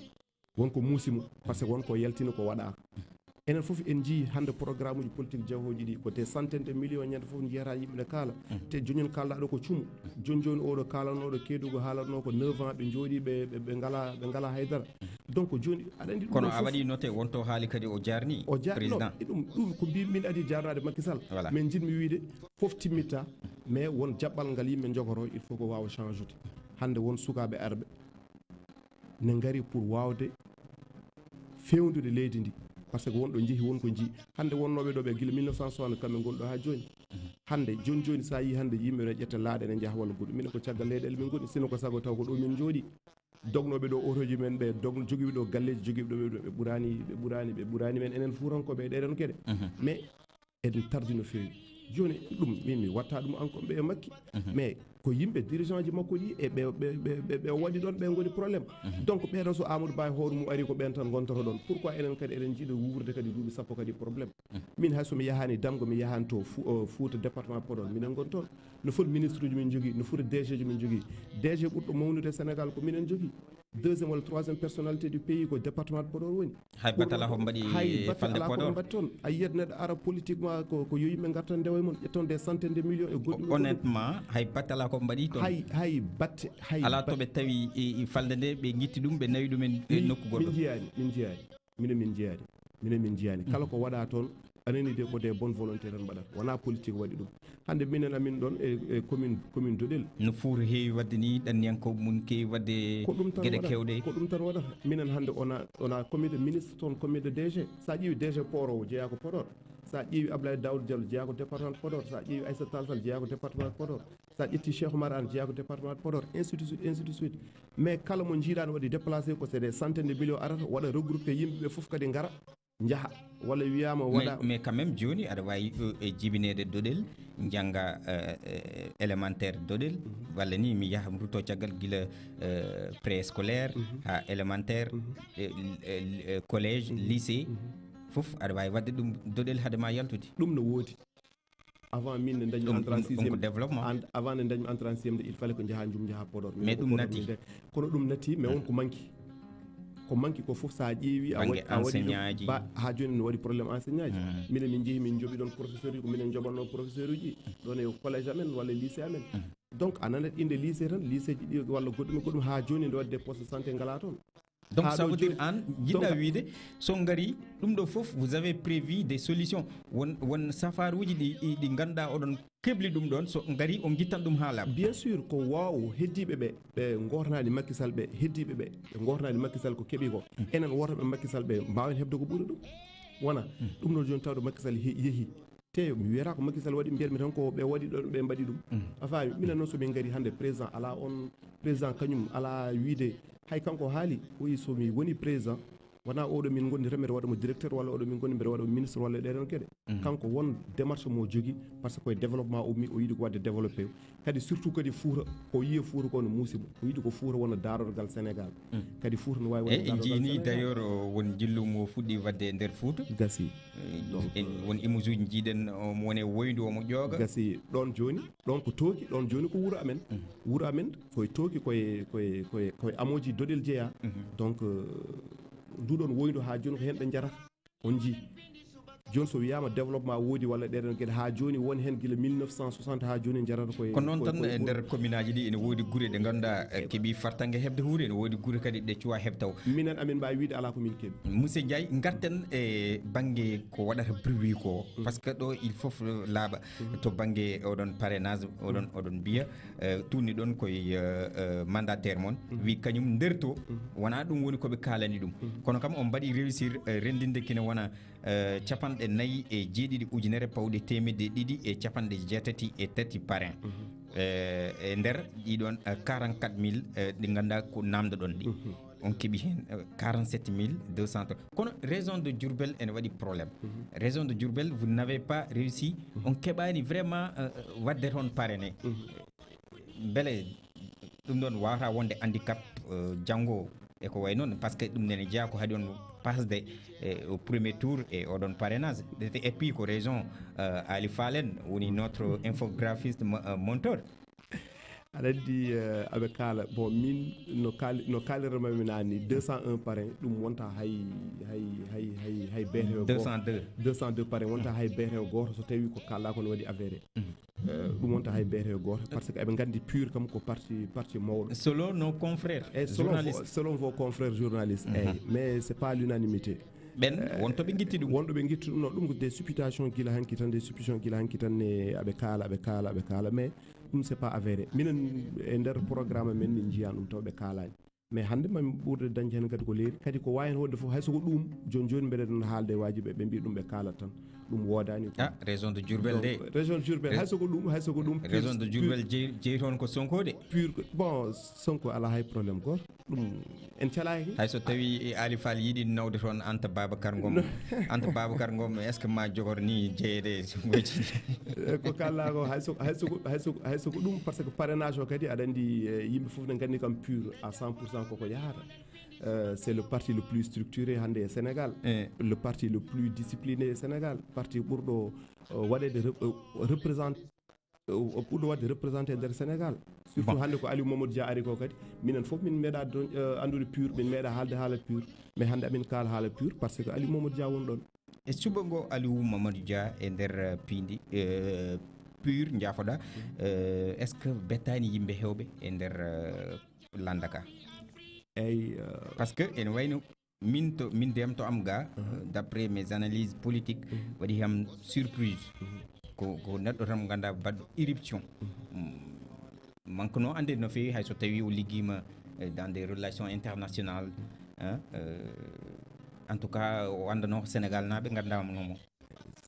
won ko muusi mo, par ce que won ko yaltini, ko waɗaaka. Enen fof en njii hannde programme uji politique jahooji ɗi, ko des centaines de millions ñande fof njiyata yimɓe ne kaala. Te jooni jooni kaalɗaa ɗo ko cumu. Jooni jooni oɗo kaalanooɗo Kédougou haalatnoo ko neuf ans ɓe njooɗii, ɓe, ɓe, ɓe ngalaa, ɓe ngalaa haydara. Donc jooni aɗa anndi ɗum... Kono ɗo a fof waɗi noté, won to haali kadi o jaarni... O jaarni, non, président. E ɗum, ɗum ko mbi-, min adii jaarnaade Macky Sall. Voilà. Mais njiɗmi wiyde fof timmitta, mais won jaɓɓal ngal yimɓe njogotoo, il faut ko waawa change ude. Hannde won sukaaɓe arɓe ne ngari pour waawde feewndude leydi ndi. Par ce que won ɗo njehi, won ko njii. Hannde wonnooɓe ɗo ɓe gila mille neuf cent soixante kamɓe ngoni ɗo haa jooni. Hannde, jooni jooni, so a yii hannde yimɓe ne ƴetta laaɗe ne njaha walla goɗɗum. Minen ko caggal leyɗeele min ngoni, sino ko sago taw ko ɗo min njooɗii. Dognooɓe ɗo otoji men ɓe, dogno-, jogiiɓe ɗo galleeji, jogiiɓe ɗo ɓe, ɓe ɓuraani, ɓe ɓuraani men, enen Fuutankooɓe e ɗeɗon geɗe. Mais eɗen tardi no feewi. Jooni ɗum, min mi watta ɗum encore ɓe e Macky. Mais ko yimɓe dirigeant ji makko ɗi e ɓe, ɓe, ɓe, ɓe, ɓe o waɗi ɗon ɓe ngoni problème. Donc ɓeɗon so Amadou Ba e hoore mum ari ko ɓen tan ngontoto ɗon. Pourquoi enen kadi eɗen jiiɗa wuurde kadi duuɓi sappo kadi problème? Min hay so mi yahaani Damgo, mi yahaani to Fu-, o, Fuuta département Podor, minen ngon toon. No foti ministre uji min njogii, no foti D G ji min njogii. D G ɓurɗo mawnude e Sénégal ko minen njogii. Deuxième walla troisième personnalité du pays ko département de Podor woni. Hay batte alaa ko mbaɗi hay batte falde alaa ko Podor. Mbaɗi toon. A yiyat neɗɗo ara politiquement ko, ko yo yimɓe ngartan ndewa e mon, ƴetton des centaines de millions e goɗɗum e goɗɗum. Honnêtement, hay batte alaa ko mbaɗi toon. Hay, hay batte, hay alaa to batte. Ɓe tawi i, i falde nde, ɓe ngitti ɗum, ɓe nawi ɗum e, e min, nokku goɗɗo. Min njiyaani, min njiyaani. Minen min njiyaani. Minen min njiyaani. Kala ko waɗaa toon, a nanii de ko des bonnes volontés tan mbaɗata. Wonaa politique waɗi ɗum. Hannde minen amin ɗoon e, e commune, commune Doɗel. No Fuuta heewi waɗde nii, ɗanniyankooɓe mum keewi waɗde geɗe keewɗe. Ko ɗum tan waɗata. Ko ɗum tan waɗata. Minen hannde on a, on a combien de ministres toon, combien de D G? So a ƴeewi D G port o, o jeyaa ko Podor. So a ƴeewi Abdoulaye Daouda Diallo, jeyaa ko département de Podor. So a ƴeewi Aïssata Tall Sall, jeyaa ko département de Podor. So a ƴetti Cheikh Oumar Anne, jeyaa ko département de Podor, ainsi de suite, ainsi de suite. Mais kala mo njiiɗaa no waɗi déplacé ko c'est des centaines de millions arata, waɗa regroupé yimɓe ɓe fof kadi ngara, njaha. Walla wiyaama mais, waɗa. Mais quand même, jooni aɗa waawi ɗo e jibineede Doɗel, njannga, euh, euh, élémentaire Doɗel, walla ni mi yaha mi rutto caggal gila, euh, préscolaire, haa élémentaire, euh, euh, euh, collège, lycée, fof aɗa waawi waɗde ɗum Doɗel hade ma yaltude. Ɗum no woodi. Avant min nde ndañmi entrée en sixième, développement. Avant nde ndañmi entrée en sixième, il fallait ko njaha njum njaha Podor. Mais ɗum natti. Kono ɗum natti, mais won ko manki. Ko manki ko fof, so a ƴeewi, a waɗi, a waɗi ɗum enseignant ji. Haa jooni no waɗi problème enseignant ji. Minen min njehi min njoɓi ɗon professeur uji, ko minen njoɓatno professeur uji. Ɗon e collège amen walla lycée amen. Donc a nanat innde lycée tan, lycée ji ɗi walla goɗɗum e goɗɗum, haa jooni nde waɗi des postes de santé ngalaa toon. Donc, ça veut dire, an, jiɗɗa wiide, so ngari, ɗum ɗo fof, vous avez prévu des solutions. Won, won safaruuji ɗi, ɗi, ɗi ngannduɗaa oɗon kebli ɗum ɗon, so ngari, on ngittan ɗum haa laaɓa. Bien sûr, ko waaw heddiiɓe ɓe, ɓe ngootanaaɗi Macky Sall ɓe, heddiiɓe ɓe, ɓe ngootanaaɗi Macky Sall ko keɓi ko. Enen worɓe Macky Sall ɓe mbaawen heɓde ko ɓuri ɗum. Wona, ɗum ɗo jooni tawde Macky Sall he-, yehi. Te mi wiyata ko Macky Sall waɗi, mbiyatmi tan ko ɓe waɗi ɗon, ɓe mbaɗi ɗum. A faami? Minen noon so min ngari hannde, président alaa on, président kañum alaa wiide, hay kanko haali, o wi so mi woni président, wona oɗo min ngondi tan mbeɗa waɗa mo directeur, walla oɗo min ngondi mbeɗa waɗa mo ministre, walla ɗee ɗon geɗe. Kanko won démarche mo jogii, parce que koye développement o ummi, o yiɗi ko waɗde développé. Kadi surtout kadi Fouta, ko yiye Fouta ko no muusi mo. O yiɗi ko Fouta wona daarorgal Sénégal. Kadi Fouta no waawi waɗde daarorgal Sénégal. E, en njiini d'ailleurs, o, won njillu mo fuɗɗi waɗde e nder Fouta. Gasi. Eh, donc, en, euh, won image uji njiiɗen, omo wone woyndu, omo ƴooga. Gasi ɗon jooni, ɗon ko tooki, ɗon jooni ko wuro amen. Wuro amen koye tooki, koye, koye, koye, koye amooji doɗel jeyaa. Donc, euh, nduɗon woyndu haa jooni ko heen ɓe njarata. On njii. Jooni so wiyaama développement woodi walla ɗee ɗon geɗe haa jooni won heen gila mille neuf cent soixante haa jooni njarata koye. Ko noon koye, tan koye, e koye nder commune aji ɗi ene woodi gure ɗe ngannduɗaa, eh, keɓi fartaŋŋe heɓde huur, ene woodi gure kadi ɗe cuwaa heɓ taw. Minen amin mbaawi wiide alaa ko min keɓi. Monsieur Ndiaye, ngarten e bannge ko waɗata bruit ko. Parce que ɗo il faut laaɓa to bannge oɗon parrainage, oɗon, oɗon mbiya, eh, tuunni ɗon koye, eh, eh, mandataire mon. Wi kañum nder to, wonaa ɗum woni ko ɓe kaalani ɗum. Kono kam on mbaɗi réussir, eh, renndinde kina wona, eh, capanɗe nayi e jeeɗiɗi ujunere pawɗe teemedde ɗiɗi e capanɗe jeetati e tati parrain. Eh, e nder ɗiɗon, eh, quarante-quatre mille, eh, ɗi ngannduɗaa ko namdoɗon ɗi. On keɓi heen, eh, quarante-sept mille deux cent. Kono région de Diourbel ene waɗi problème. Région de Diourbel, vous n'avez pas réussi. On keɓaani vraiment, eh, eh, waɗde toon parrainé. Mbele ɗum ɗon waawata wonde handicap, eh, janngo e ko wayi noon, parce que ɗum nene jeyaa ko haɗi on pasde, eh, au premier tour e oɗon parrainage. Et puis ko région, eh, Ali Fall en woni notre infographiste mo-, eh, monteur. Aɗa anndi, eh, aɓe kaala, bon, min no kaali-, no kaalirma mi naani, deux cent un parrain, ɗum wonta hay, hay, hay, hay, hay beete o gooto. Deux cent deux. Deux cent deux parrain wonta hay beete o gooto, so tawi ko kaalɗaa ko no waɗi avéré. Eh, ɗum wonta hay beete o gooto, parce que eɓe nganndi PUR kam ko parti, parti mawɗo. Selon nos confrères journalistes. Selon vos confrères journalistes, eyyi. Mais c'est pas l'unanimité. Ɓen, eh, won to ɓe ngitti ɗum. Won to ɓe ngitti ɗum. No, ɗum ko des supputations gila hanki tan, des suppositions gila hanki tan, ne aɓe kaala, aɓe kaala, aɓe kaala, mais ɗum c'est pas avéré. Minen e nder programme men min njiyaa ɗum taw ɓe kaalaani. Mais hannde mami ɓurde dañde heen kadi ko leeri. Kadi ko waawi heen waɗde fof, hay so ko ɗum, jooni jooni mbeɗa ɗum haalde e waajiɓe, ɓe mbiya ɗum ɓe kaalat tan. Ɗum woodaani ko. Ah, région de Diourbel de. Donc, région de Diourbel, hay so ko ɗum, hay so ko ɗum, région de Diourbel jeyi, jeyi toon ko Sonko de. PUR ko, bon, Sonko alaa hay problème gooto. Ɗum en calaaki. Hay so tawi Ali Fall yiɗi nawde toon Anta Babacar Ngom. Anta Babacar Ngom, est-ce que ma jogor ni jeyeede e Sonko ji? Eh, ko kaalɗaa ko, hay so, hay so ko, hay so, hay so ko ɗum, parce que parrainage o kadi, aɗa anndi, eh, yimɓe fof ne nganndi kam PUR à cent pour cent koko yahata. Euh, c'est le parti le plus structuré hannde e Sénégal. Eh. Le parti le plus discipliné e Sénégal. Parti ɓurɗo, euh, waɗeede rep-, euh, représent-, euh, ɓurɗo waɗde représenté nder Sénégal. Surtout hannde ko Aliou Mamadou Dia ari ko kadi. Minen fof min meeɗa don-, euh, anndude PUR, min meeɗa haalde haala PUR. Mais hannde amin kaala haala PUR parce que Aliou Mamadou Dia woni ɗon. E suɓo ngo Aliou Mamadou Dia e nder, eh, piindi, eh, PUR, njaafoɗa, eh, est-ce que bettaani yimɓe heewɓe e nder, eh, lannda ka? Eyyi, eh, parce que ene wayno min to, min ndiyam to am ga, d'après mes analyses politiques, waɗi kam surprise. Ko, ko neɗɗo tan mo ngannduɗaa baɗɗo éruption. Mm, manque no annde no feewi, hay so tawi o liggiima, eh, dans des relations internationales, hein, eh, en tout cas, o anndanoo ko Sénégal naaɓe nganndaama mo.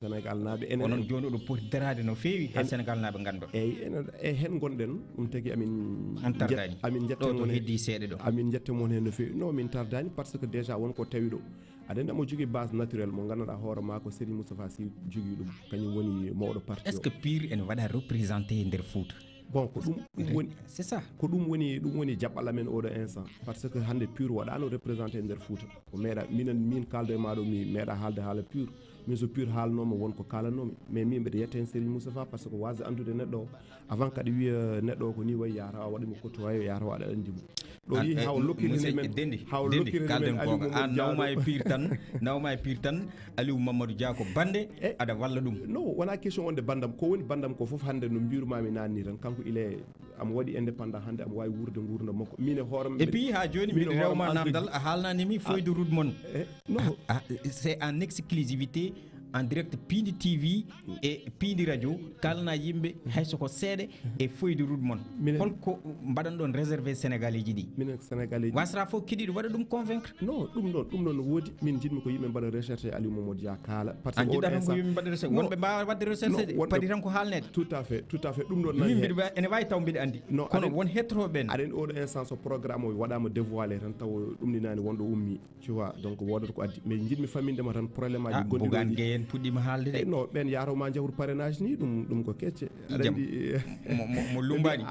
Sénégal naaɓe enen. Onon jooni oɗo poti daraade no feewi haa Sénégal naaɓe nganndo. Eyyi, enen, e heen ngonɗen, ɗum tagi amin. On tardaani. Amin njetta ɗo to heddi seeɗa ɗo. Amin njetta mon heen no feewi. Non, min tardaani parce que déjà won ko tawi ɗo. Aɗa anndi omo jogii base naturelle mo ngannduɗaa hoore maa ko Serigne Moustapha Sy jogii ɗum. Kañum woni mawɗo parti o. Est-ce que PUR ene waɗa représenté e nder Fouta? Bon, ko ɗum, ɗum woni, c'est ça. Ko ɗum woni, ɗum woni jaɓɓal amen oɗo instant. Parce que hannde PUR waɗaano représenté e nder Fouta. Ko meeɗa, minen, min kaaldo e maa ɗo, mi meeɗa haalde haala PUR. Min so PUR haalnooma, won ko kaalanoomi. Mais min mbeɗa yetta heen Serigne Moustapha, parce que waasde anndude neɗɗo o, avant kaɗa wiya neɗɗo o ko ni wayi, yaata a waɗa mo côtoyé, yaata a waɗa anndi mo. Ɗo yehi haw lokkirinen men, haw lokkirinen men Aliou Mamadou Dia. Nawma e pir tan, nawma e pir tan, Aliou Mamadou Dia ko bande, aɗa walla ɗum. Non, wona question wonde bandam, ko woni bandam ko fof hannde no mbirumami nanni tan, kanko il est, amo waɗi indépendant hannde, amo wawi wuurde nguurdam makko. Min e hooram. Et puis ha joni min rewma namdal, a haalnanimi feuille de route mon. Eh, non. Ah, c'est en exclusivité, en direct Pindi T V e Pindi Radio, kalna yimɓe hay soko seeɗe e feuille de route mon. Holko mbaɗanɗon réservé Sénégalais ji ɗi? Minen Sénégalais ji. Wasra fof kiɗiɗo waɗa ɗum convaincre. Non, ɗum ɗon, ɗum ɗon no woodi. Min jiɗmi ko yimɓe mbaɗa recherche e Aliou Mamadou Dia kaala. Parce que an jiɗɗa tan ko yimɓe mbaɗa recherche, wonɓe mbawa wadde recherche de, padi tan ko haalnede. Tout à fait, tout à fait. Ɗum ɗon nani hen. Mbiɗa, ene wawi taw mbiɗa andi. Non, kono won hettotoɓe en. Aɗa andi oɗo instant so programme o waɗama dévoilé tan taw ɗum ni nani wonɗo ummi. Tu vois, donc woodata ko addi. Mais jiɗmi famminde ma tan problème aji gonɗi ɗo. Bougane Gueye en puɗɗima haalde de. Eh, non, ɓen yaatoma jawru parrainage ni, ɗum, ɗum ko kecce. Aɗa andi, eh, mo, mo, mo lumbani,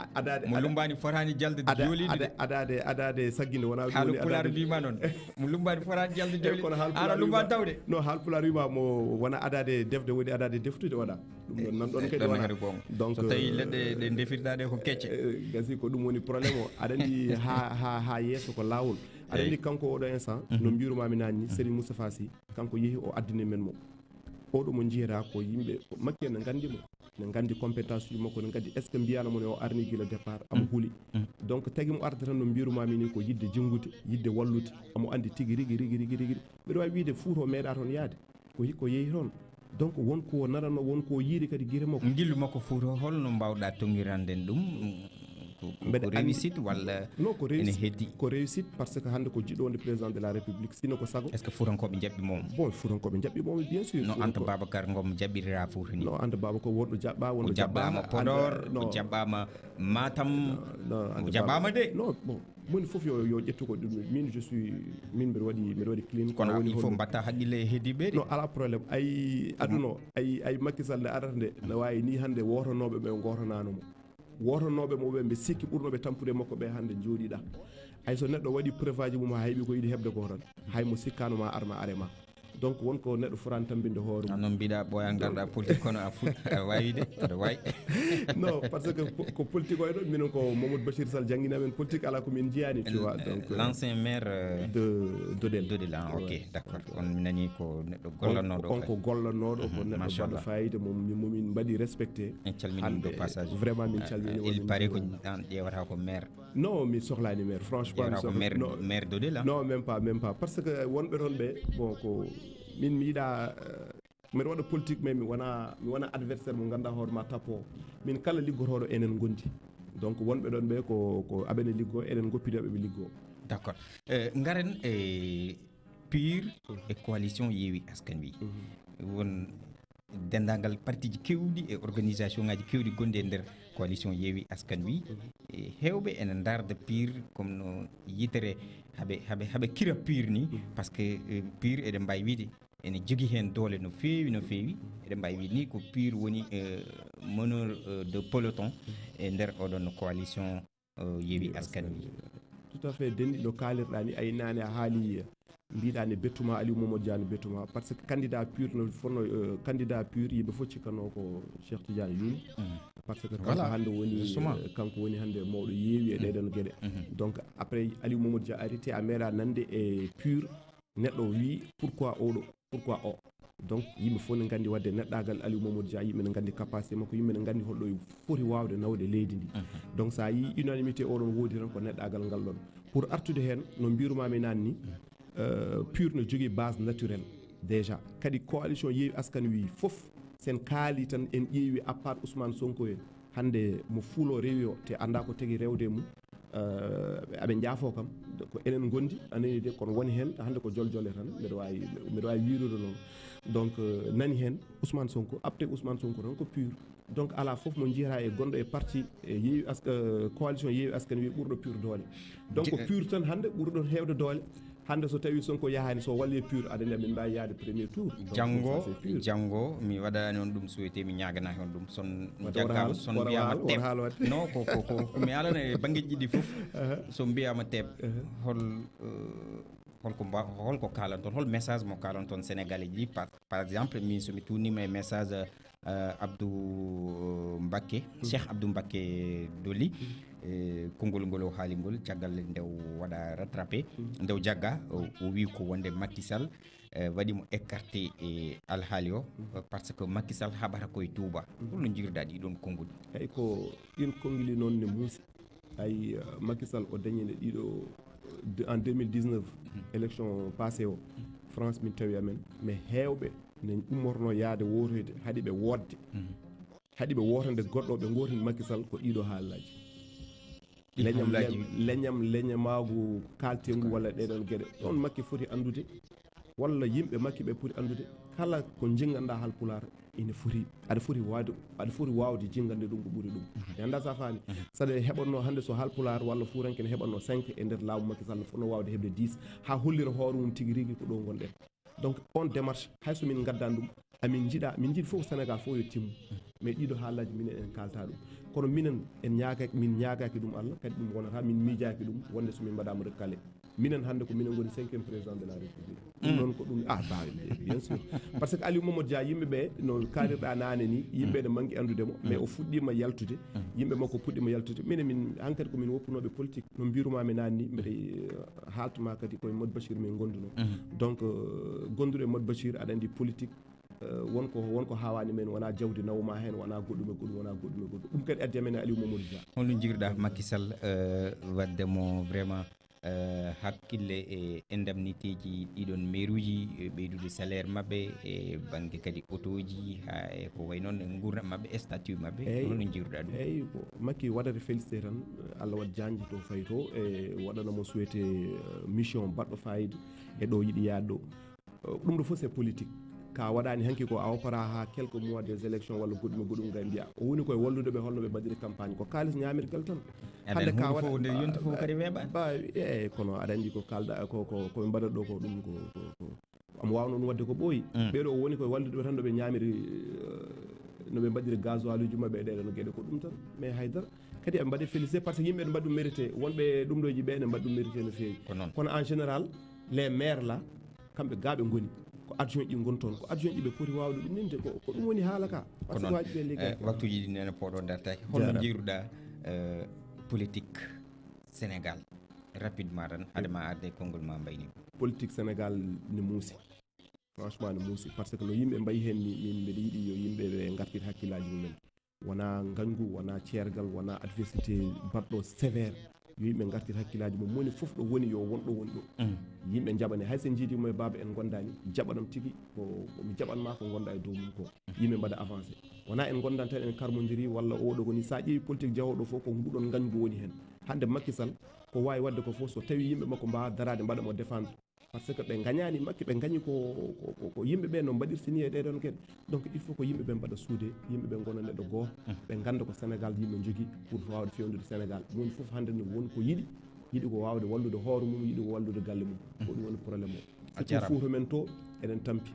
mo lumbani fotani jalde jolide de. Adade, adade sagginde wona ɗum. Haala pulaar mbima noon. Mo lumbani fotani jalde jolide. Kono haala pulaar wima taw de. Non, haala pulaar wima mo wona adade defde woni adade deftude waɗa. Ɗum ɗon nan ɗon kadi wona. Donc, so tawi leɗɗe ɗe defirɗa ɗe ko kecce. Eh, gasi ko ɗum woni problème o. Aɗa andi ha, ha, ha yeeso ko lawol. Aɗa andi kanko oɗo instant, no mbirumami nani ni, Serigne Moustapha Sy, kanko yehi o addani men mo. Oɗo mo jiyata ko yimɓe, ko makki en ne gandi mo. Ne gandi compétence uji makko, ne gandi est-ce que mbiyano mo ne o arni gila départ, amo huuli. Donc tagi mo arde tan no mbirumami ni ko yidde janngude, yidde wallude. Amo andi tigi rigi, rigi, rigi, rigi. Mbiɗa wawi wiide Fouta o meeɗa toon yaade. Ko hikko yehi toon. Donc won ko naranno, won ko yiiri kadi gite makko. Ngillu makko Fouta, holno mbawɗa tongirande ɗum? Ko, ko, ko réussite walla? Non, ko ene réussite, heddi? Ko réussite parce que hannde ko jiɗo wonde président de la République, sino ko sago. Est-ce que Fuutankooɓe njaɓɓi mo? Bon, Fuutankooɓe njaɓɓi mo, bien sûr. No Anta Babacar Ngom jaɓɓirira Fouta ni? Non, Anta Babacar wonɗo jaɓɓa, wonɗo jaɓɓama. O jaɓɓama Podor, o jaɓɓama Matam, o jaɓɓama de. Non, bon, moni fof yo, yo ƴettu ko ɗum. Min, je suis, min mbiɗa waɗi, mbiɗa waɗi clean. Kono il faut mbatta haqqille e heddiɓe de. Non, ala problème. Ay, aduna o, ay, ay Macky Sall nde arata nde, no wawi ni hannde wotonoɓe ɓe gotonano mo. Wotonoɓe mo ɓe, ɓe sikki ɓurnoɓe tampude makko ɓe hannde jooɗiɗa. Hay so neɗɗo waɗi preuve aji mum ha heeɓi ko yiɗi heɓde ko tan, hay mo sikkano ma ar ma are ma. Donc won ko neɗɗo fotani tambinde hoore mum. Noon mbiɗa ɓooya garɗa politique kono a fut, aɗa wawi de, aɗa wawi. Non, parce que ko, ko politique o e ɗon, minen ko Mamadou Bachir Sall janngina men politique, ala ko min jiyani, tu vois. Donc, euh, l'ancien maire, euh, de Dodel. Dodel, ah, ok, d'accord. On mi nani ko neɗɗo gollannoɗo. On ko gollannoɗo, ko neɗɗo baɗɗo fayida, mo, mo min mbaɗi respecté. En calminii mo de passage. Vraiment min calminii mo. Il paraît ko an ƴeewata ko maire. Non, mi sohlani maire, franchement. Ƴeewata ko maire, maire Dodel, ah? Non, même pas, même pas. Parce que wonɓe toon ɓe, bon, ko min mi yiɗa, euh, mbeɗa waɗa politique, mais mi wona, mi wona adversaire mo ganduɗa hoore ma tappo. Min kala liggotoɗo enen gondi. Donc wonɓe ɗon ɓe ko, ko aɓene liggo, enen goppidi aɓe ɓe liggo. D'accord. Euh, ngaren e pur e coalition Yewwi Askan Wi. Won denndaangal parti ji keewɗi e organisation ngaaji keewɗi gonɗi e nder coalition Yewwi Askan Wi. E heewɓe ene ndaarda pur comme no yitere haɓe, haɓe, haɓe kira pur ni, parce que, euh, pur eɗen mbaawi wiide ene jogii heen doole no feewi, no feewi. Eɗen mbaawi wiide ni ko pur woni, euh, meneur, euh, de peloton e nder oɗon coalition, euh, Yewwi Askan Wi. Tout à fait, denɗi no kaalirɗa ni, ay naane a haali, mbiɗa ne bettuma, Aliou Mamadou Dia ne bettuma, parce que candidat pur no fonno, euh, candidat pur yimɓe fof cikkano ko Cheikh Tidiane Youm. Parce que kanko hannde woni, euh, kanko woni hannde mawɗo Yewwi e ɗeɗon geɗe. Donc après Aliou Mamadou Dia ari te a meeɗa nande e pur neɗɗo wi pourquoi oɗo, pourquoi o. Donc yimɓe fof ne nganndi wadde neɗɗagal Aliou Mamadou Dia, yimɓe ne nganndi capacité makko, yimɓe ne nganndi holɗo foti wawde nawde leydi ndi. Donc sa yi unanimité oɗon woodi tan ko neɗɗagal ngal ɗon. Pour artude heen no mbirumami naan ni, euh, pur no jogii base naturelle déjà. Kadi coalition Yewwi Askan Wi fof sen kaali tan en ƴeewi à part Ousmane Sonko en, hannde mo fuulo rewi o te annda ko tagi rewde e mum. Euh, aɓe njaafo kam, ko enen ngondi, anani de, kono woni heen, hannde ko jol jole tan, mbeɗa waawi, mbeɗa waawi wiirude noon. Donc, euh, nani heen Ousmane Sonko, après Ousmane Sonko tan ko pur. Donc, alaa fof mo njiyata e gonɗo e parti, e Yewwi Ask-, euh, coalition Yewwi Askan Wi ɓurɗo pur doole. Donc, pur tan hannde ɓurɗo heewde doole. Hannde so tawii Sonko yahaani, so walli e pur, aɗa anndi amin mbaawi yahde premier tour. Donc, janngo, janngo, mi waɗaani on ɗum souhaité, mi ñaaganaaki on ɗum. Son jaggaama, son mbiyaama teep. Non, ko, ko, ko, ko mi alana e banngeeji ɗiɗi fof. So mbiyaama teep, hol, euh, holko mba-, holko kaalanton, hol message mo kaalanton Sénégalais ji? Par, par exemple, min so mi tuunniima e message, euh, eh, Abdou Mbakke, Cheikh Abdou Mbakke Doli, eh, konngol ngol o haali ngol, caggal nde o waɗa rattrapé, nde o jagga, o, o wi ko wonde Macky Sall, eh, waɗi mo écarté e alhaali o, parce que Macky Sall haɓata koye Touba. Holno njiiruɗaa ɗii ɗoon konnguɗi? Eyi, ko ɗiin konnguli noon ne muusi. Ay, eh, Macky Sall o dañi nde ɗiɗo, de, en deux mille dix-neuf, élection passé o, France min tawi amen, mais heewɓe ne ummorno yaade wootoyde, haɗi ɓe wootde. Haɗi ɓe wootande goɗɗo, ɓe ngootini Macky Sall ko ɗiɗo haalaaji. Leñam, leñam, leñamaagu kaaltengu walla ɗee ɗoon geɗe. Ɗoon Macky foti anndude, walla yimɓe Macky ɓe poti anndude, kala ko jinnganɗaa Haalpulaar, ina foti, aɗa foti waawde, aɗa foti waawde jinngande ɗum ko ɓuri ɗum. Mi anndaa so a faami. Saɗa heɓatnoo hannde so Haalpulaar walla Fuuranke ne heɓatnoo cinq e nder laamu Macky Sall, fotnoo waawde heɓde dix, haa hollira hoore mum tigi rigi ko ɗo ngonɗen. Donc, on démarche, hay so min ngaddaani ɗum, amin njiɗa, min njiɗi fof ko Sénégal fof yo timmu. Mais ɗiɗo haalaaji minen en kaalta ɗum. Kono minen en ñaagaki, min ñaagaki ɗum Allah, kadi ɗum wonata, min miijaaki ɗum, wonde so min mbaɗaama recalé. Minen hannde ko minen ngoni cinquième président de la République. Ɗum noon ko ɗum, ah, ba, bien sûr. Parce que Aliou Mamadou Dia, yimɓe ɓe, no kaalirɗaa naane ni, yimɓe ne mangi anndude mo, mais o fuɗɗiima yaltude, yimɓe makko puɗɗiima yaltude. Minen min, hankadi ko min woppunooɓe politique. No mbiirumaami naane ni, mbeɗa, eh, haaltuma kadi koye Mode Bachir min ngondunoo. Donc, eh, gonduɗo e Mode Bachir, aɗa anndi politique, eh, won ko, won ko haawaani men, wonaa jawdi nawma heen, wonaa goɗɗum e goɗɗum, wonaa goɗɗum e goɗɗum. Ɗum kadi addi amen e Aliou Mamadou Dia. Holno njiiruɗaa Macky Sall, eh, waɗde mo vraiment, eh, hakkille e indemnitéji ɗiɗon meeruuji, e ɓeydude salaire maɓɓe, e bannge kadi otooji, haa e ko wayi noon e nguurndam maɓɓe, e statut maɓɓe? Eey. Holno njiiruɗaa ɗum? Eey, ko Macky waɗata félicité tan, Allah waɗ jaanji to fayi to, e waɗana mo souhaité, eh, mission baɗɗo fayida e ɗo yiɗi yaade ɗo. Eh, ɗum ɗo fof c'est politique. Ka waɗaani hanki ko a opara haa quelques mois des élections walla goɗɗum e goɗɗum, ngay mbiya o woni koye wallude ɓe holno ɓe mbaɗiri campagne, ko kaalis ñaamirgal tan. Hannde ka waɗa fof nde yonti fof kadi weeɓa. Ba, eey, kono aɗa anndi ko kalda, ko, ko, ko ɓe mbaɗata ɗo ko ɗum ko, ko, ko, omo waawno ɗum waɗde ko ɓooyi. Ɓeeɗo o woni koye wallude ɓe tan no ɓe ñaamiri, eh, no ɓe mbaɗiri gasoil uji maɓɓe e ɗee ɗoon geɗe, ko ɗum tan. Mais haydara. Kadi eɓe mbaɗi félicité par ce que yimɓe ne mbaɗi ɗum mérité. Wonɓe ɗum ɗo ji ɓe ne mbaɗi ɗum mérité no feewi. Ko noon. Kono en général, les maires là, kamɓe gaa ɓe ngoni. Ko adjoint ɗi ngoni toon. Ko adjoint ɗi ɓe poti waawde ɗum ninde. Ko, ko ɗum woni haala ka. Ko noon. Parce que waajiɓe liggey. Eh, waktuuji ɗi nene pooɗo dartaaki. Holno njiiruɗaa, eh, politique Sénégal? Rapidement tan, hade ma arde konngol ma mbayni. Politique Sénégal ne muusi. Franchement, ne muusi. Parce que no yimɓe mbayi heen ni, min mbeɗa yiɗi yo yimɓe ɓe ngartir hakkillaaji mumen. Wonaa ngañgu, wonaa ceergal, wonaa adversité baɗɗo sévère. Yo yimɓe ngartir hakkillaaji mum. Moni fof ɗo woni, yo won ɗo woni ɗo. Yimɓe njaɓane. Hay so en njiidi mo e baaba en ngondaani, jaɓanam tigi ko, ko mi jaɓan ma ko ngonɗa e dow mum ko. Yimɓe mbaɗa avancé. Wonaa en ngondan tan en karmondiri walla oɗo ko ni. So a ƴeewi politique jahooɗo fof ko nguɗon ngañgu woni heen. Hannde Macky Sall ko waawi waɗde ko fof so tawi yimɓe makko mbaawa daraade mbaɗa mo défendre. Parce que ɓe ngañaani Macky, ɓe ngañi ko, ko, ko, ko yimɓe ɓe no mbaɗirsi ni e ɗee ɗoon geɗe. Donc il faut ko yimɓe ɓe mbaɗa suude, yimɓe ɓe ngona neɗɗo gooto, ɓe ngannda ko Sénégal yimɓe njogii pour waawde fewndude Sénégal. Moni fof hannde ne won ko yiɗi, yiɗi ko waawde wallude hoore mum, yiɗi ko wallude galle mum. Ko ɗum woni problème o. A jarama. Surtout Fuuta men to, eɗen tampi,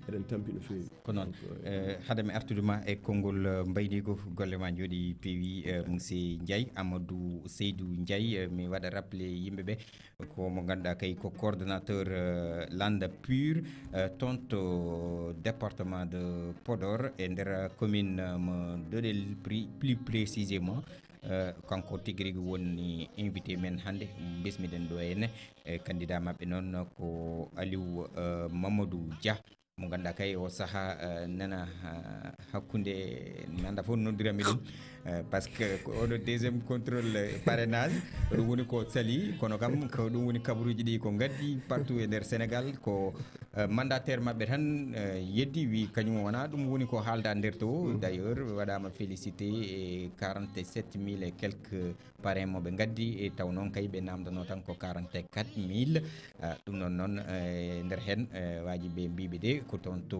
eɗen tampi no feewi. Ko noon. Donc, eh, hade mi artude ma e konngol, eh, mbayniigu, golle ma njooɗi peewi, eh, monsieur Ndiaye, Amadou Seydou Ndiaye, eh, mi waɗa rappelé yimɓe ɓe, ko mo ngannduɗaa kay ko coordonnateur, eh, Landa Pur, eh, toon to département de Podor, e nder commune, eh, mo Dodel, pri-, plus précisément. Eh, kanko tigi rigi woni invité men hannde, bismiɗen ɗo henne. Eh, candidat maɓɓe noon ko Aliou, eh, Mamadou Dia. Mo ngannduɗaa kay o sahaa, eh, nana, eh, hakkunde, mi annda fof noddirami ɗum, eh, parce que ko oɗo deuxième contrôle, eh, parrainage, ko ɗum woni ko sali, kono kam ko ɗum woni kabaruuji ɗi ko ngaddi partout e nder Sénégal, ko, eh, mandataire maɓɓe tan, eh, yeddi, wi kañum wona ɗum woni ko haalda nder to. D'ailleurs, waɗama félicité e quarante-sept mille et quelques parrain mo ɓe ngaddi, e taw noon kay ɓe namdano tan ko quarante-quatre mille. Ah, ɗum noon noon, eh, nder heen, eh, waaji ɓe mbiɓe de ko toon to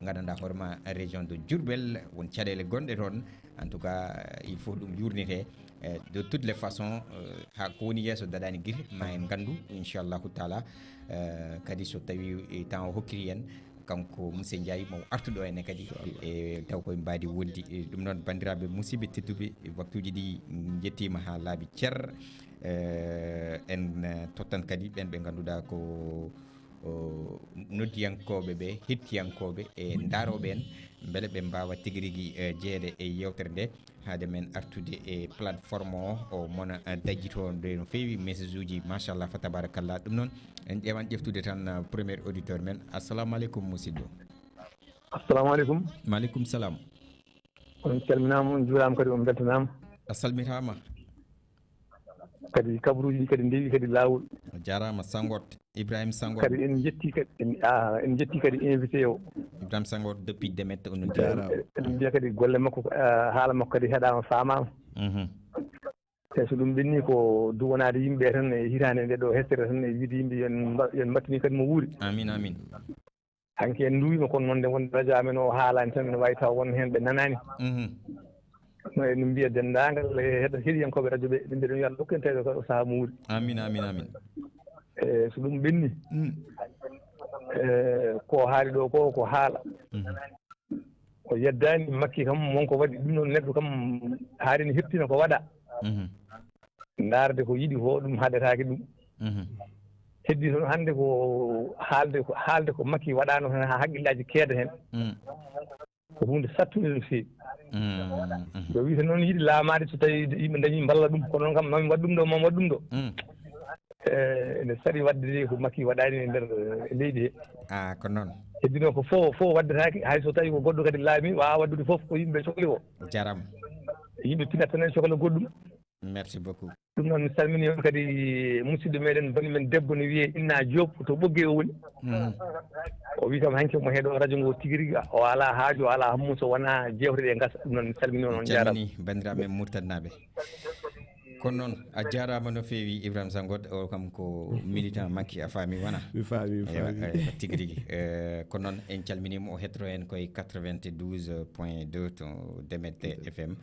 nganndanɗaa hoore ma région de Diourbel, won caɗeele gonɗe toon. En tout cas, il faut ɗum yurnitee. Eh, de toutes les façons, eh, haa ko woni yeeso daɗaani gite, ma en nganndu, inchallahu taala. Eh, kadi so tawi, eh, temps o hokkiri en, kanko monsieur Ndiaye mo artuɗo ene kadi, inchallah, e taw koye mbaadi wondi. E ɗum noon, banndiraaɓe musidɓe tedduɓe, waktuuji ɗi njettiima haa laaɓi cer. Eh, en, eh, tottan kadi ɓeen ɓe ngannduɗaa ko o, noddiyankooɓe ɓe, hettiyankooɓe e ndaarooɓe en, mbele ɓe mbaawa tigi rigi, eh, jeyeede e yeewtere nde, haade men artude e plateforme o, o mona, eh, dajjitoo nde no feewi, message uji, machallah, fa tabarakallah. Ɗum noon, en ƴeewan ƴeftude tan, eh, premier auditeur men. Assalamu aleykum, musidɗo. Assalamu aleykum. Maaleykum salam. On calminaama, on njuuraama, kadi on mbeltanaama. A salmitaama. Kadi kabaruuji ɗi kadi ndewi kadi laawol. A jaaraama, Sanngot, Ibrahima Sanngot. Kadi en njetti kadi, en, ah, en njetti kadi invité o. Ibrahima Sanngot depuis Demet, on njaaraama. En mbiya kadi golle makko, ah, haala makko kadi heɗaama, faamaama. Mhm. Te so ɗum ɓenni ko duwanaade yimɓe tan e hitaande nde ɗo hestere tan e wiide yimɓe yo en mba-, yo en mbattini kadi mo wuuri. Amin, amin. Hanki en nduwiima kono noon nde wonde radio amen o haalaani tan, ene waawi taw won heen ɓe nanaani. Mhm. No en mbiya denndaangal e heɗo-, heɗiyankooɓe radio ɓe, ɓe mbiya ɗum yo Allah rokku en tawi ko sahaa muuri. Amin, amin, amin. E so ɗum ɓenni, mm, e ko haali ɗo ko, ko haala. Mhm. O yeddaani Makki kam, won ko waɗi ɗum noon, neɗɗo kam haari ne heɓtina ko waɗa. Mhm. Ndaarde ko yiɗi ko, ɗum haɗetaake ɗum. Mhm. Heddi toon hannde ko haalde, ko haalde ko Makki waɗaano heen haa hakkillaaji keeda heen. Mm. Ko huunde sattunde no feewi. Mm, mhm. Yo wiyte noon yiɗi laamaade so tawii yimɓe ndañii mballa ɗum, kono noon kam mami waɗ ɗum ɗo, mami waɗ ɗum ɗo. Mm. Eh, ene sari waɗde de ko Makki waɗaani e nder, eh, leydi he. Ah, ko noon. Heddi noon ko fof, fof waɗdetaake, hay so tawii ko goɗɗo kadi laami, waawaa waɗdude fof ko yimɓe cohli o. Jaram. Yimɓe pinat tan en cohla goɗɗum. Merci beaucoup. Ɗum noon, mi salminii on kadi, musidɗo meɗen, banndi men debbo, ne wiyee Inna Diop, to Ɓoggee o woni. Mhm. O wii kam, hanki mo heɗo radio ngo tigi rigi, o alaa haaju, o alaa hammu so wonaa jeewte ɗe ngasa. Ɗum noon, mi salminii on, on njaaraama. Calminii banndiraaɓe men Murtadnaaɓe. Kono noon, a jaaraama no feewi, Ibrahima Sanngot, o kam ko militant Makki, a faami wona? Mi faami, mi Ewa, faami. Eh, tigi rigi. Eh, kono noon, en calminii mo, o heɗotoo en koye quatre-vingt-douze point deux to Demet F M.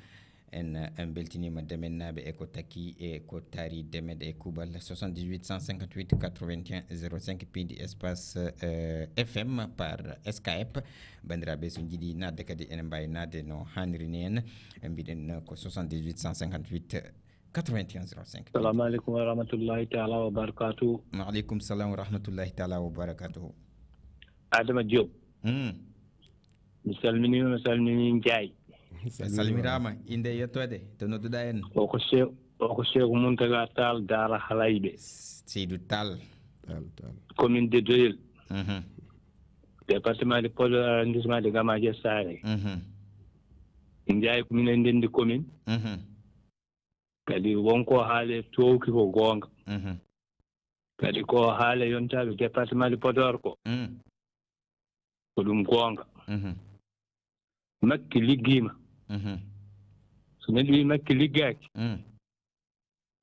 En, eh, mbeltiniima Demennaaɓe e ko takki e ko taari Demet e kuuɓal. Soixante-dix-huit cent cinquante-huit quatre-vingt-un zéro cinq piindi espace, eh, F M par Skype. Banndiraaɓe, so njiɗi naatde kadi, ene mbaawi naatde no haaniri ni en. Mbiɗen ko soixante-dix-huit cent cinquante-huit quatre-vingt-un zéro cinq. Salamu aleykum wa rahmatullahi taala wa barakatuh. Wa aleykum salam wa rahmatullahi taala wa barakatuh. Adama Diop. Hmm. Mi salminiima, mi salminii Njaay. A salmiraama, innde e yettoode, to nodduɗaa en? O ko Sew-, o ko Seeku Muntaga Taal, Daara Halayɓe. Seydou Tall. Tall, Tall. Commune de Doyel. Mhm. Département de Podor, arrondissement de Gamaaji e Saare. Mhm. Njaay ko minen ndenndi commune. Mhm. Kadi won ko haale toowki ko goonga. Mhm. Kadi ko haale yontaaɓe département de Podor ko. Mm. Ko ɗum goonga. Mhm. Makki liggiima. Mhm. So neɗɗo wii Makki liggaaki, mm,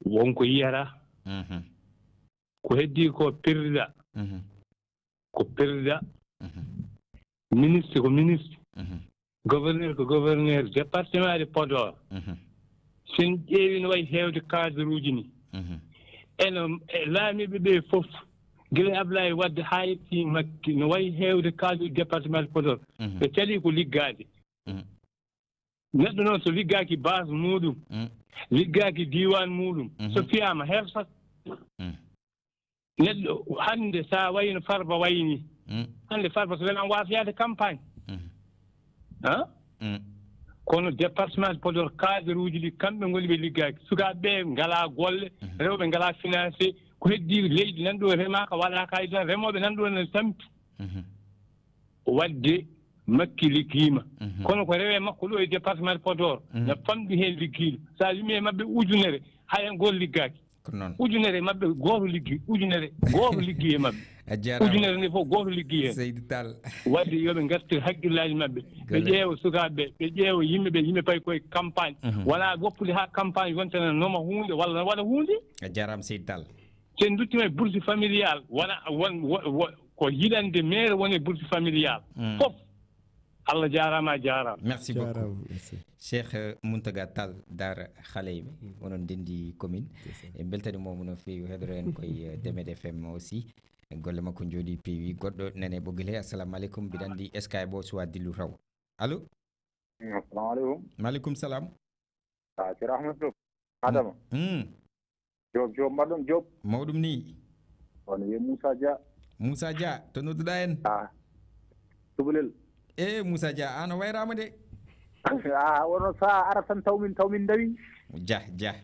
won ko yiyata. Mhm. Ko heddi ko président. Mhm. Ko président. Mhm. Ministre ko ministre. Mhm. Gouverneur ko gouverneur département de Podor. Mhm. So en ƴeewi no wayi heewde cadre uji ni. Mhm. Eno, e laamiiɓe ɓe fof, gila e Ablaye Wade haa yetti Makki, no wayi heewde cadre uji département de Podor. Mhm. Ɓe calii ko liggaade. Mhm. Neɗɗo noon so liggaaki base muuɗum, mm, liggaaki diiwaan muuɗum, mhm, so fiyaama hersat. Mm. Neɗɗo hannde so a wayno Farba wayni, mm, hannde Farba so welaama waafa yaade campagne. Mm. Ah? Mm. Kono département de Podor, cadre uji ɗi, kamɓe ngoni ɓe liggaaki. Sukaaɓe ɓe ngalaa golle, mhm, rewɓe ngalaa financé. Ko heddi leydi nan ɗo remaaka, waɗaaka e tan, remooɓe nan ɗo ne tampi. Mhm. Waɗde Makki liggiima. Mhm. Kono ko rewe makko ɗo e département de Podor, mhm, na famɗi heen liggiiɗo. So a limii e maɓɓe ujunere, hay heen gooto liggaaki. Ko noon. Ujunere e maɓɓe gooto liggi, ujunere gooto liggi e maɓɓe. A jaaraama. Ujunere nde fof gooto liggi heen. Seydi Tall. Waɗde yo ɓe ngartir hakkillaaji maɓɓe. Ɓe golle. Ƴeewa sukaaɓe ɓe, ɓe ƴeewa yimɓe ɓe, yimɓe payi koye campagne. Mhm. Wonaa woppude haa campagne wonta na noma huunde walla na waɗa huunde. A jaaraama Seydi Tall. So en nduttiima e bourse familial, wona, won, wo, wo, ko yiɗande maire woni e bourse familial. Mm. Fof. Allah jaaraama, a jaaraama. Merci beaucoup. Jaaraama, merci. Cheikh, eh, Mountaga Tall, Daara Haleyɓe, mm, onon ndenndi commune. C'est ça. En mbeltaniima mo no feewi, heɗotoo en koye, eh, Demed F M aussi. Golle makko njooɗii peewi. Goɗɗo nani e ɓoggol he. Assalamu aleykum. Mbiɗa anndi Skype o suwaa dillu taw. Allo? Mm, assalamu aleykum. Maaleykum salam. Ah, Ceerno Ahmad Diop. Mm. Adama. Mm. Diop, Diop, mbaɗɗon Diop. Mawɗum ni. On wiye Moussa Dia. Moussa Dia, to nodduɗaa en? Ah, Tubalel. E Moussa Dia, an o wayraama de. Ah, wono sa ara tan taw min, taw min ndawi. Dia, Dia.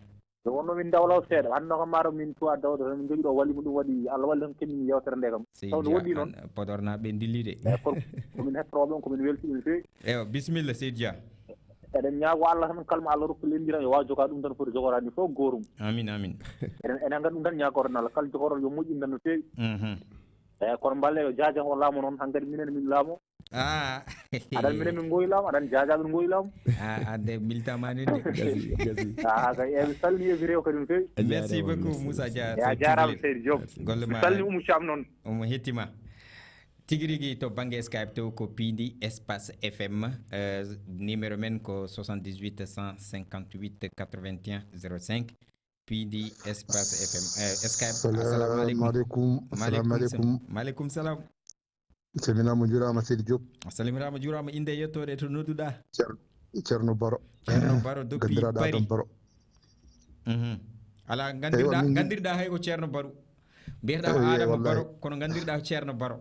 Nde wonno min dawlaw seeɗa, hannde kam maaro min tuwa dawde, min njogi ɗo walli mo ɗum waɗi, Allah walli tan kemin yewtere nde kam. Sey Taw no Dia, woɗɗi noon. An, Podor naaɓe ndilli de. Eyi, kono ko min hettoro ɗon, ko min welti ɗum feewi. Ewa, bisimilla, sey Dia. Eɗen ñaago Allah tan, kala mo Allah rokki lenndiran, yo waaw joga ɗum tan foti jogorani fof goorum. Amin, amin. Eɗen, eɗen nganndi ɗum tan ñaagotoɗen Allah, kala jogorɗo yo moƴƴin tan no feewi. Mhm. Eyi, kono mballe yo jaajango laamu noon, hankadi minen min laamu. Ah. Aɗan minen min ngoyi laamu, aɗan jaajaɓe min ngoyi laamu. Ah, ande militama nin de. Gasi, gasi. Ah, kay, eyi, mi salmini eɓe rew kadi no feewi. A Merci jaaraama, beaucoup, merci, Moussa merci. Dia, Ya to jaaraama, Tubalel. Seydi Diop. Golle Mi ma salmini Oumou Thiam noon. Omo hettima. Tigi rigi to bannge Skype to ko piindi espace F M, eh, numéro men ko soixante-dix-huit cent cinquante-huit quatre-vingt-un zéro cinq, piindi espace F M, eh, Skype. Assalamu alaikum. Assalamu alaikum. Assalamu alaikum. Maaleykum salam. Salminaama, njuuraama, Seydi Diop. A salminaama, njuuraama. Innde e yettoode, to nodduɗaa? Cer-, Ceerno Baro. Ceerno Baro, depuis Ganndiraaɗo Paris. Adam Baro. Mhm. Alaa, Eywa, nganndirɗaa, min nganndirɗaa hay ko Ceerno Baro. Mbiyetɗaa ko Eyi, Adama wallahi. Baro, kono nganndirɗaa ko Ceerno Baro.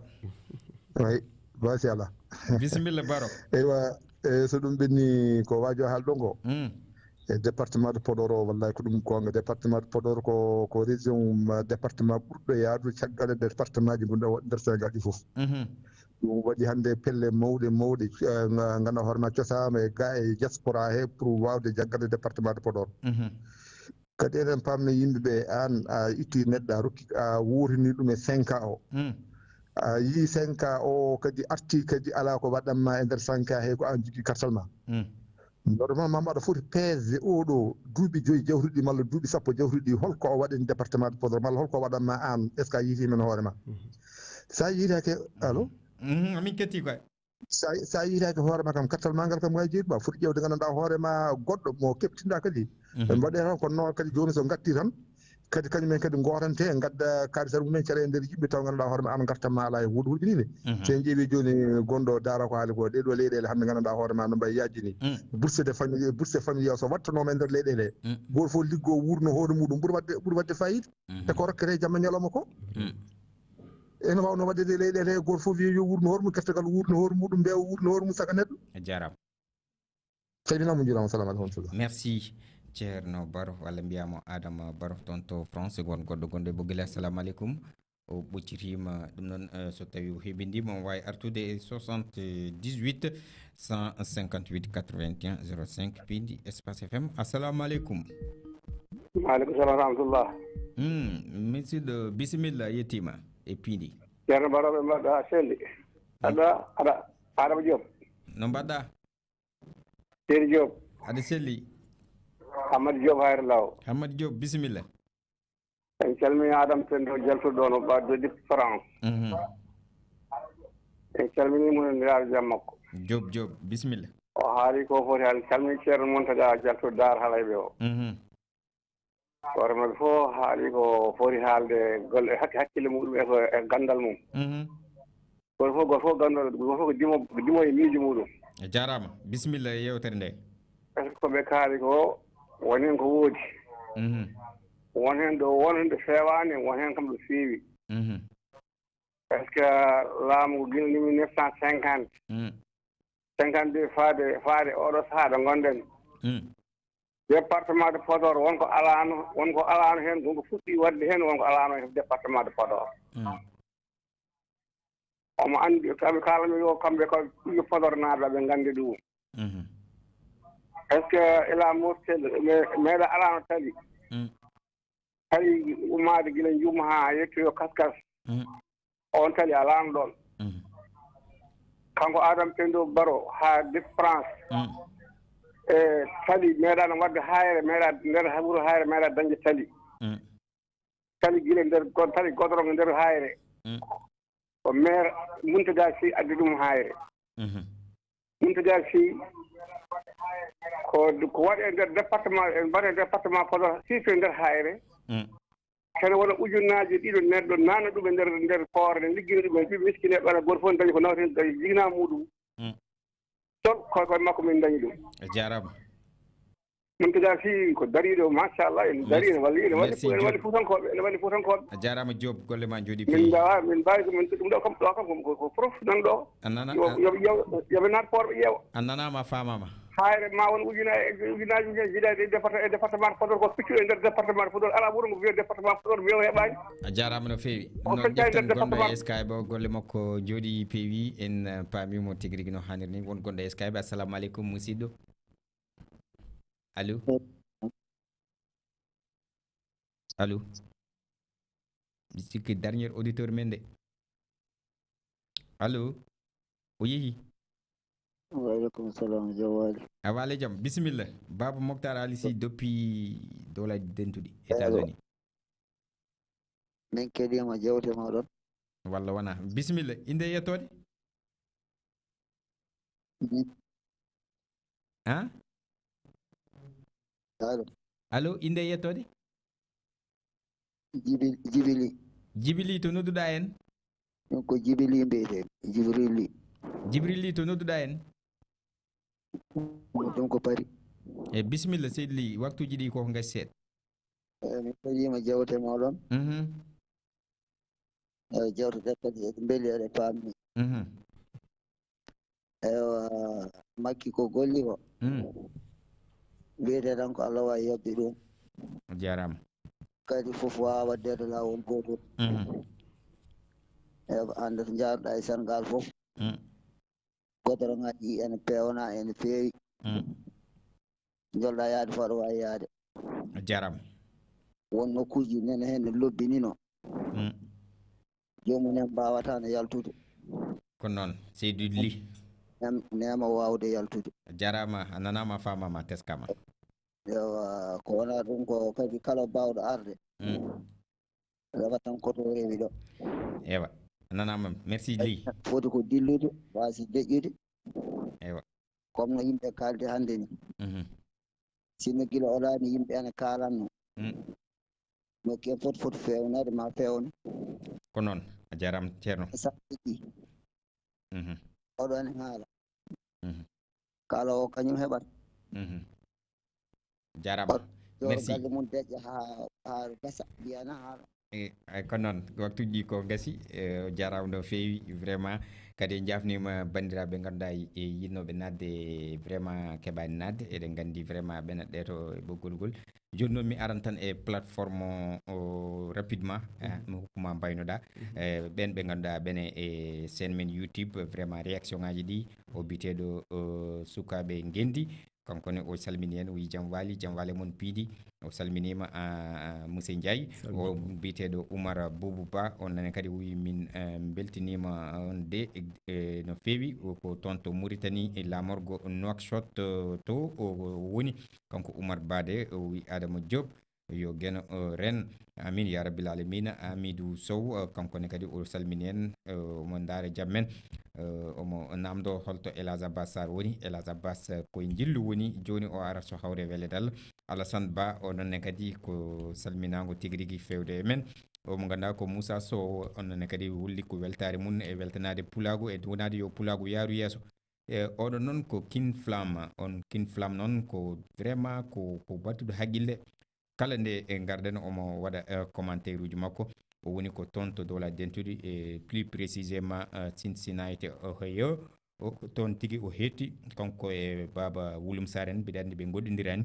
Eyi, machallah. Bisimilla, Baro. Eywa, e, so ɗum ɓenni ko waajo haalɗo ngo. Mm. E département de Podor o, wallahi ko ɗum goonga. Département de Podor ko, ko région, ma, département ɓurɗo yaadu caggal e département ji gonɗi e nder Sénégal ɗi fof. Mhm. Ɗum waɗi hannde pelle mawɗe, mawɗe, eh, nga-, ngannduɗaa hoore ma cosaama e ga e diaspora he pour waawde jaggaade département de Podor. Mhm. Kadi eɗen paamna yimɓe ɓe, aan a itti neɗɗo, a rokki, a wuurtini ɗum e cinq ans o. Mm. A yii cinq ans o kadi arti, kadi alaa ko waɗanma e nder cinq ans he, ko aan jogii kartal ma. Mm. Normalement, aɗa foti peesde oɗo duuɓi joyi jawtuɗi malla duuɓi sappo jawtuɗi, holko o waɗani département de Podor malla holko o waɗanma aan, est-ce que a yiiti men hoore ma? Mhm. Sa yiitaake, allo? Mhm, amin ketti koy. Sa, sa yiitaaki hoore ma kam, kartal ma ngal kam, ngaji jeeɗi ma, foti ƴeewde, nganndanɗaa hoore ma goɗɗo mo keɓtinɗa kadi. Mhm. Ɓe mbaɗe tan ko noon kadi, jooni so ngatti tan, kadi kañum en kadi ngootante, ngadda kaalisal mum en, cara e nder yimɓe, taw nganndanɗaa hoore ma, aan ngartam ma alaa e huɗo huɗo ɗiɗi. Mhm. So en ƴeewi jooni gonɗo daara ko haali ko, ɗee ɗoo leyɗeele hannde nganndanɗaa hoore ma no mbayi yaajini. Mm. Bourse de famille, bourse familial so waɗtanooma e nder leyɗeele, Mm. gooto fof liggo wuurno hoore muɗum, ɓuri waɗde, ɓuri waɗde fayida. Mhm. E ko rokkete jamma ñalawma ko. Mm. Ene waawno waɗde e leyɗeele he, gooto fof wiya yo wuurno hoore mum, keftegal wuurno hoore muɗum, mbeewa wuurno hoore mum, saga neɗɗo. A jaaraama. Salminaama, njuuraama, salaamu aleykum wa rahmatullah. Merci, Ceerno Baro, walla mbiyaa mo Adama Baro, toon to France, won goɗɗo gonɗo e ɓoggol. Assalamu aleykum. O ɓoccitiima. Ɗum noon, eh, so tawii o heɓindiima, omo waawi artude e soixante-dix-huit cent cinquante-huit quatre-vingt-un zéro cinq, piindi Espace F M. Assalamu aleykum. Maaleykum salam wa rahmatullah. Hmm, musidɗo, bisimilla, yettiima e piindi. Ceerno Baro, ɓe mbaɗɗa selli. Hmm. Aɗa, aɗa, Adama Diop. No mbaɗɗa? Seydi Diop. Aɗa selli. Hamadi Diop, Hayre Law. Hamadi Diop, bisimilla. En calmini Adam Pendo jaltuɗo ɗo no ɓaddude France. Mhm. En calmini mo e ndiraaɗo jam makko. Diop, Diop, bisimilla. O haali ko foti haalde, calmini Ceerno Mountaga jaltuɗo Daar Halayɓe o. Mhm. Hoore maɓɓe fof haali ko foti haalde golle hak-, hakkille muɗum e ko, e ganndal mum. Mhm. Gooto fof, gooto fof ganndal, gooto fof ko dimo, ko dimo e miijo muɗum. A jaaraama. Bisimilla e yeewtere nde. Est-ce que ko ɓe kaali ko woni heen ko woodi? Mhm. Won heen ɗo, won heen ɗo feewaani, won heen kam ɗo feewi. Mhm. Est-ce que laamu ngu gila mille neuf cent cinquante, Mm. cinquante-deux faade, faade oɗo sahaa ɗo ngonɗen? Mm. Département de Podor, won ko alaano, won ko alaano heen, won ko fuɗɗi waɗde heen, won ko alaano heen département de Podor. Mm. Omo anndi, kamɓe kaalami yo kamɓe ko ɓiɓɓe Podor naaɓe, ɓe nganndi ɗum. Mhm. Est-ce que ila Mauritanie, me-, meeɗa alaano tali? Mm. Tali ummaade gila Njum haa yettoyo Kaskas. Mm. On tali alaano ɗoon. Mm. Kanko Adam Pendo Baro haa Dip France. Mm. E tali meeɗaano waɗde haayre, meeɗa nder wuro haayre, meeɗa dañde tali. Mm. Tali gila nder go-, tali godorong nder haayre. Mm. Ko maire Mountaga Sy addi ɗum haayre. Mhm. Mountaga Sy ko, ko waɗi e nder département, en mbaɗi e département Podor, surtout e nder haayre. Mm. Kene wona ujunnaaje ɗiɗo neɗɗo naatna ɗum e nder, nder koore, ne liggina ɗum e ɓiɓɓe miskine, ɓana gooto fof dañi ko nawti heen, dañi jigna muɗum. Mm. Toon ko, koye makko min dañi ɗum. A jaaraama. Min kadi si ko dariiɗo, machallah, ene darii, ene walli, ene walli, ene walli Fuutankooɓe, ene walli Fuutankooɓe. A jaaraama Diop, golle ma njooɗi peewi. Min mbaawaa, min mbaawi ko min, ɗum ɗo kam, ɗo kam ko, ko, ko prof nan ɗo. A nana, yo, a yo, yo, yo ɓe naat Poor ɓe ƴeewa. A nanaama, a faamaama. Hayre ma won ujunaaji, ujunaaji, ujunaaji jiidaade e département, e département Podor, ko piccu e nder département Podor. Alaa wuro ngo wiyee département Podor, mi o heɓaani. A jaaraama no feewi. Ko noon ƴetten gonɗo e Skype o, golle makko njooɗi peewi, en, eh, paami mo tigi rigi no haaniri ni. Won gonɗo e Skype, assalamu aleykum, musidɗo. Allo? Allo? Mi sikki dernier auditeur men de. Allo? O yehi? Waaleykum salam, jam waali. A waale jam. Bisimilla. Baaba Moktar Ali Sy depuis Dowla Dentuɗi, États-Unis. Min keɗiima jewte mooɗon. Walla wona. Bisimilla. Innde e yettoode? Mhm. Ha? Allo. Allo, innde e yettoode? Jibil-, Jibili. Jibili, to nodduɗaa en? Ɗum ko Jibili mbiyetee. Jibrili. Jibrili, to nodduɗaa en? Ɗum ko Paris. E bisimilla, seydi Ly, waktuuji ɗi ko ngasi seeɗa. E, mi weltiima jewte mooɗon. Mhm. E, jewte ɗe kadi eɗe mbeli, eɗe paamni. Mhm. Ewa, Makki ko golli ko. Mm. Wiyetee tan ko Allah waawi yoɓde ɗum. A jaaraama. Kadi fof waawaa waɗdeede laawol gootol. Mhm. Ewa, annde to njaarɗaa e Senegaal fof. Mm. Godoroŋaaji ɗi ene peewnaa, ene feewi. Mm. Njolɗaa yaade fof aɗa waawi yaade. A jaaraama. Won nokkuuji nene heen ne lobbinino. Mm. Joomum en mbaawataa ne yaltude. Ko noon, Seydou Ly. Neem-, neema waawde yaltude. A jaaraama, a nanaama, a faamaama, a teskaama. Ewa, ko wonaa ɗum ko kadi kala baawɗo arde. Mm. Rewa tan ko to rewi ɗo. Ewa, a nanaama, merci Ly. Foti ko dillude, waasi deƴƴude. Ewa. Comme no yimɓe kaaldi hannde ni. Mhm. Sinno gila olaani yimɓe ene kaalanno. Mm. No ke foti foti feewnaade ma feewna. Ko noon, a jaaraama Ceerno. Sa tigi. Mhm. Oɗo ene haala. Mhm. Kaala o kañum heɓat. Mhm. Jaaraama. Yo merci. Galle mum deƴƴa haa, haa gasa, mbiyana haala. E, ay, ko noon, waktuuji ɗi ko ngasi, e, o jaaraama no feewi, vraiment. Kadi en njaafniima banndiraaɓe ngannduɗaa e yiɗnooɓe naatde, vraiment keɓaani naatde. Eɗen nganndi vraiment ɓe naat ɗe to e ɓoggol ngol. Jooni noon mi aran tan e plateforme o, o, rapidement, eh, mhm, mi hokkuma mbaynoɗaa. Mhm. Eh, ɓeen ɓe ngannduɗaa ɓene e chaîne men YouTube, vraiment réaction ngaji ɗi, o biteɗo, o, Sukaaɓe Ngenndi. Kanko ne o salmini en, o wi jam waali, jam waali mon piidi. O salminiima, a, a, Muse Ndiaye. O biteɗo Oumar Boubou Ba, on nane kadi o wi min, eh, mbeltiniima on de, eh, no feewi. O ko toon to Mauritanie, e laamorgo Nouakchott, eh, to o, o woni. Kanko Oumar Ba de, o wi Adama Diop, yo Geno, eh, ren. Amin ya rabbil alamina. Amidou Sow, eh, kanko ne kadi o salmini en, eh, omo ndaara jam men. Eh, omo naamndo holto El Hadj Abbas Sarr woni. El Hadj Abbas, eh, koye njillu woni, jooni o ara so hawre weledal. Alassane Ba, o noon ne kadi ko salminaango tigi rigi feewde e men. Omo ngannduɗaa ko Moussa Sow, on noon ne kadi wulli ko weltaare mum e weltanaade pulaagu e duwanaade yo pulaagu yaaru yeeso. E oɗo noon ko King Flam, on King Flam noon ko vraiment ko, ko battuɗo haqqille. Kala nde e ngarɗen omo waɗa, eh, commentaire uji makko. O woni ko toon to Dowla Dentuɗi, e plus précisément, eh, Cincinnati, Ohio. O ko toon tigi o hetti, kanko e Baaba Wulum Sarr en, mbiɗa anndi ɓe ngoɗɗindirani.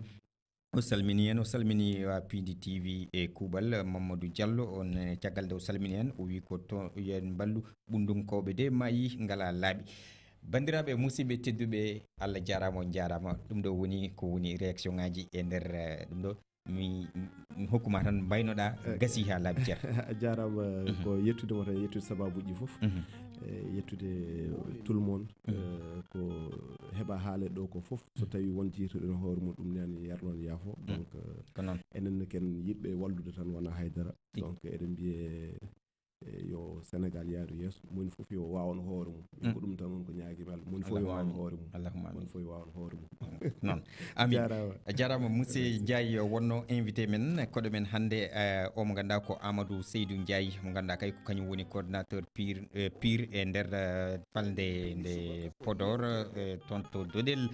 O salmini en, o salmini waa Piindi T V e kuuɓal, Mamadou Diallo, on, eh, caggal nde o salmini en, o wi ko to yen mballu ɓunndunkooɓe de maayi ngalaa laaɓi. Banndiraaɓe, musidɓe tedduɓe, Allah jaaraama, on njaaraama. Ɗum ɗo woni ko woni réaction ngaji e nder, eh, ɗum ɗo. Mi, mi hokkuma tan mbaynoɗaa, eh, gasi haa laaɓi, Ceerno. A jaaraama, mhm, ko yettude mo tan, yettude sabaabuuji fof. Mhm. E yettude tout le monde, mhm, eh, ko heɓa haale ɗo ko fof. So tawi won jiituɗo hoore mum, ɗum nani yarlon yaafo. Mm. Donc, eh, ko noon. Enen ne ken yiɗɓe wallude tan, wona haydara. Tigi. Donc, eɗen mbiye, eh, yo Sénégal yaaru yeeso, moni fof yo waawno hoore mum. Mm. Ko ɗum tan woni ko ñaagi mi Allah. Moni fof yo waawno hoore mum. Allahumma amin. Moni fof yo waawno hoore mum. Noon. Amin. Jaaraama. A jaaraama, monsieur Ndiaye wonno invité men, koɗo men hannde, eh, o mo ngannduɗaa ko Amadou Seydou Ndiaye, mo ngannduɗaa kay ko kañum woni coordinateur pire, eh, pire e nder, eh, falnde nde Podor, eh, toon to Dodel.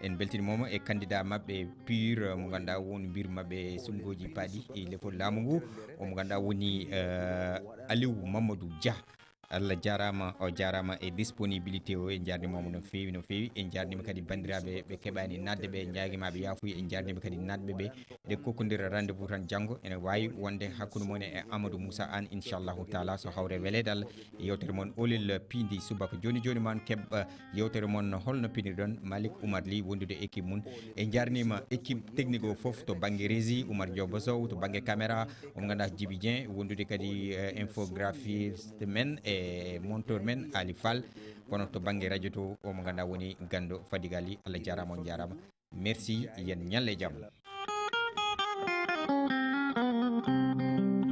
En mbeltiniima mo e candidat maɓɓe pur, eh, mo ngannduɗaa woni mbir maɓɓe e suɓngooji paaɗi e lefol laamu ngu. O mo ngannduɗaa woni, eh, Aliou Mamadou Dia. Allah jaaraama, o jaaraama e disponibilité o. En njaarniima mo no feewi, no feewi. En njaarniima kadi banndiraaɓe ɓe keɓaani naatde ɓe, en njaagiima ɓe yaafuya. En njaarniima kadi naatɓe ɓe, ɗe kokkondira rendez-vous tan janngo. Ene waawi wonde hakkunde mon e Amadou Moussa Anne, inchallahu taala, so hawre weleede Allah. Yewtere mon Oolel Piindi Subaka. Jooni jooni, maa en keɓ, eh, yewtere mon, holno pinirɗon? Malick Oumar Ly wondude équipe mum. En njaarniima équipe technique o fof, to bannge régie, Oumar Diop Sow, to bannge caméra, omo ngannduɗaa Djiby Dieng, wondude kadi, eh, infographiste men e monteur men, Ali Fall. Kono to bannge radio to, omo ngannduɗaa woni Gando Fadiga Ly. Allah jaaraama, on njaaraama. Merci, yen ñalle jam.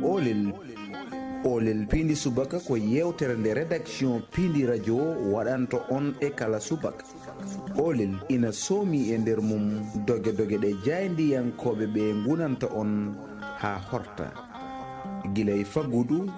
Oolel, Oolel Piindi Subaka ko yewtere nde rédaction Piindi Radio waɗanta on e kala subaka. Oolel ina soomi e nder mum doge doge ɗe jaayndiyankooɓe ɓe ngunanta on haa horta. Gila e faggudu,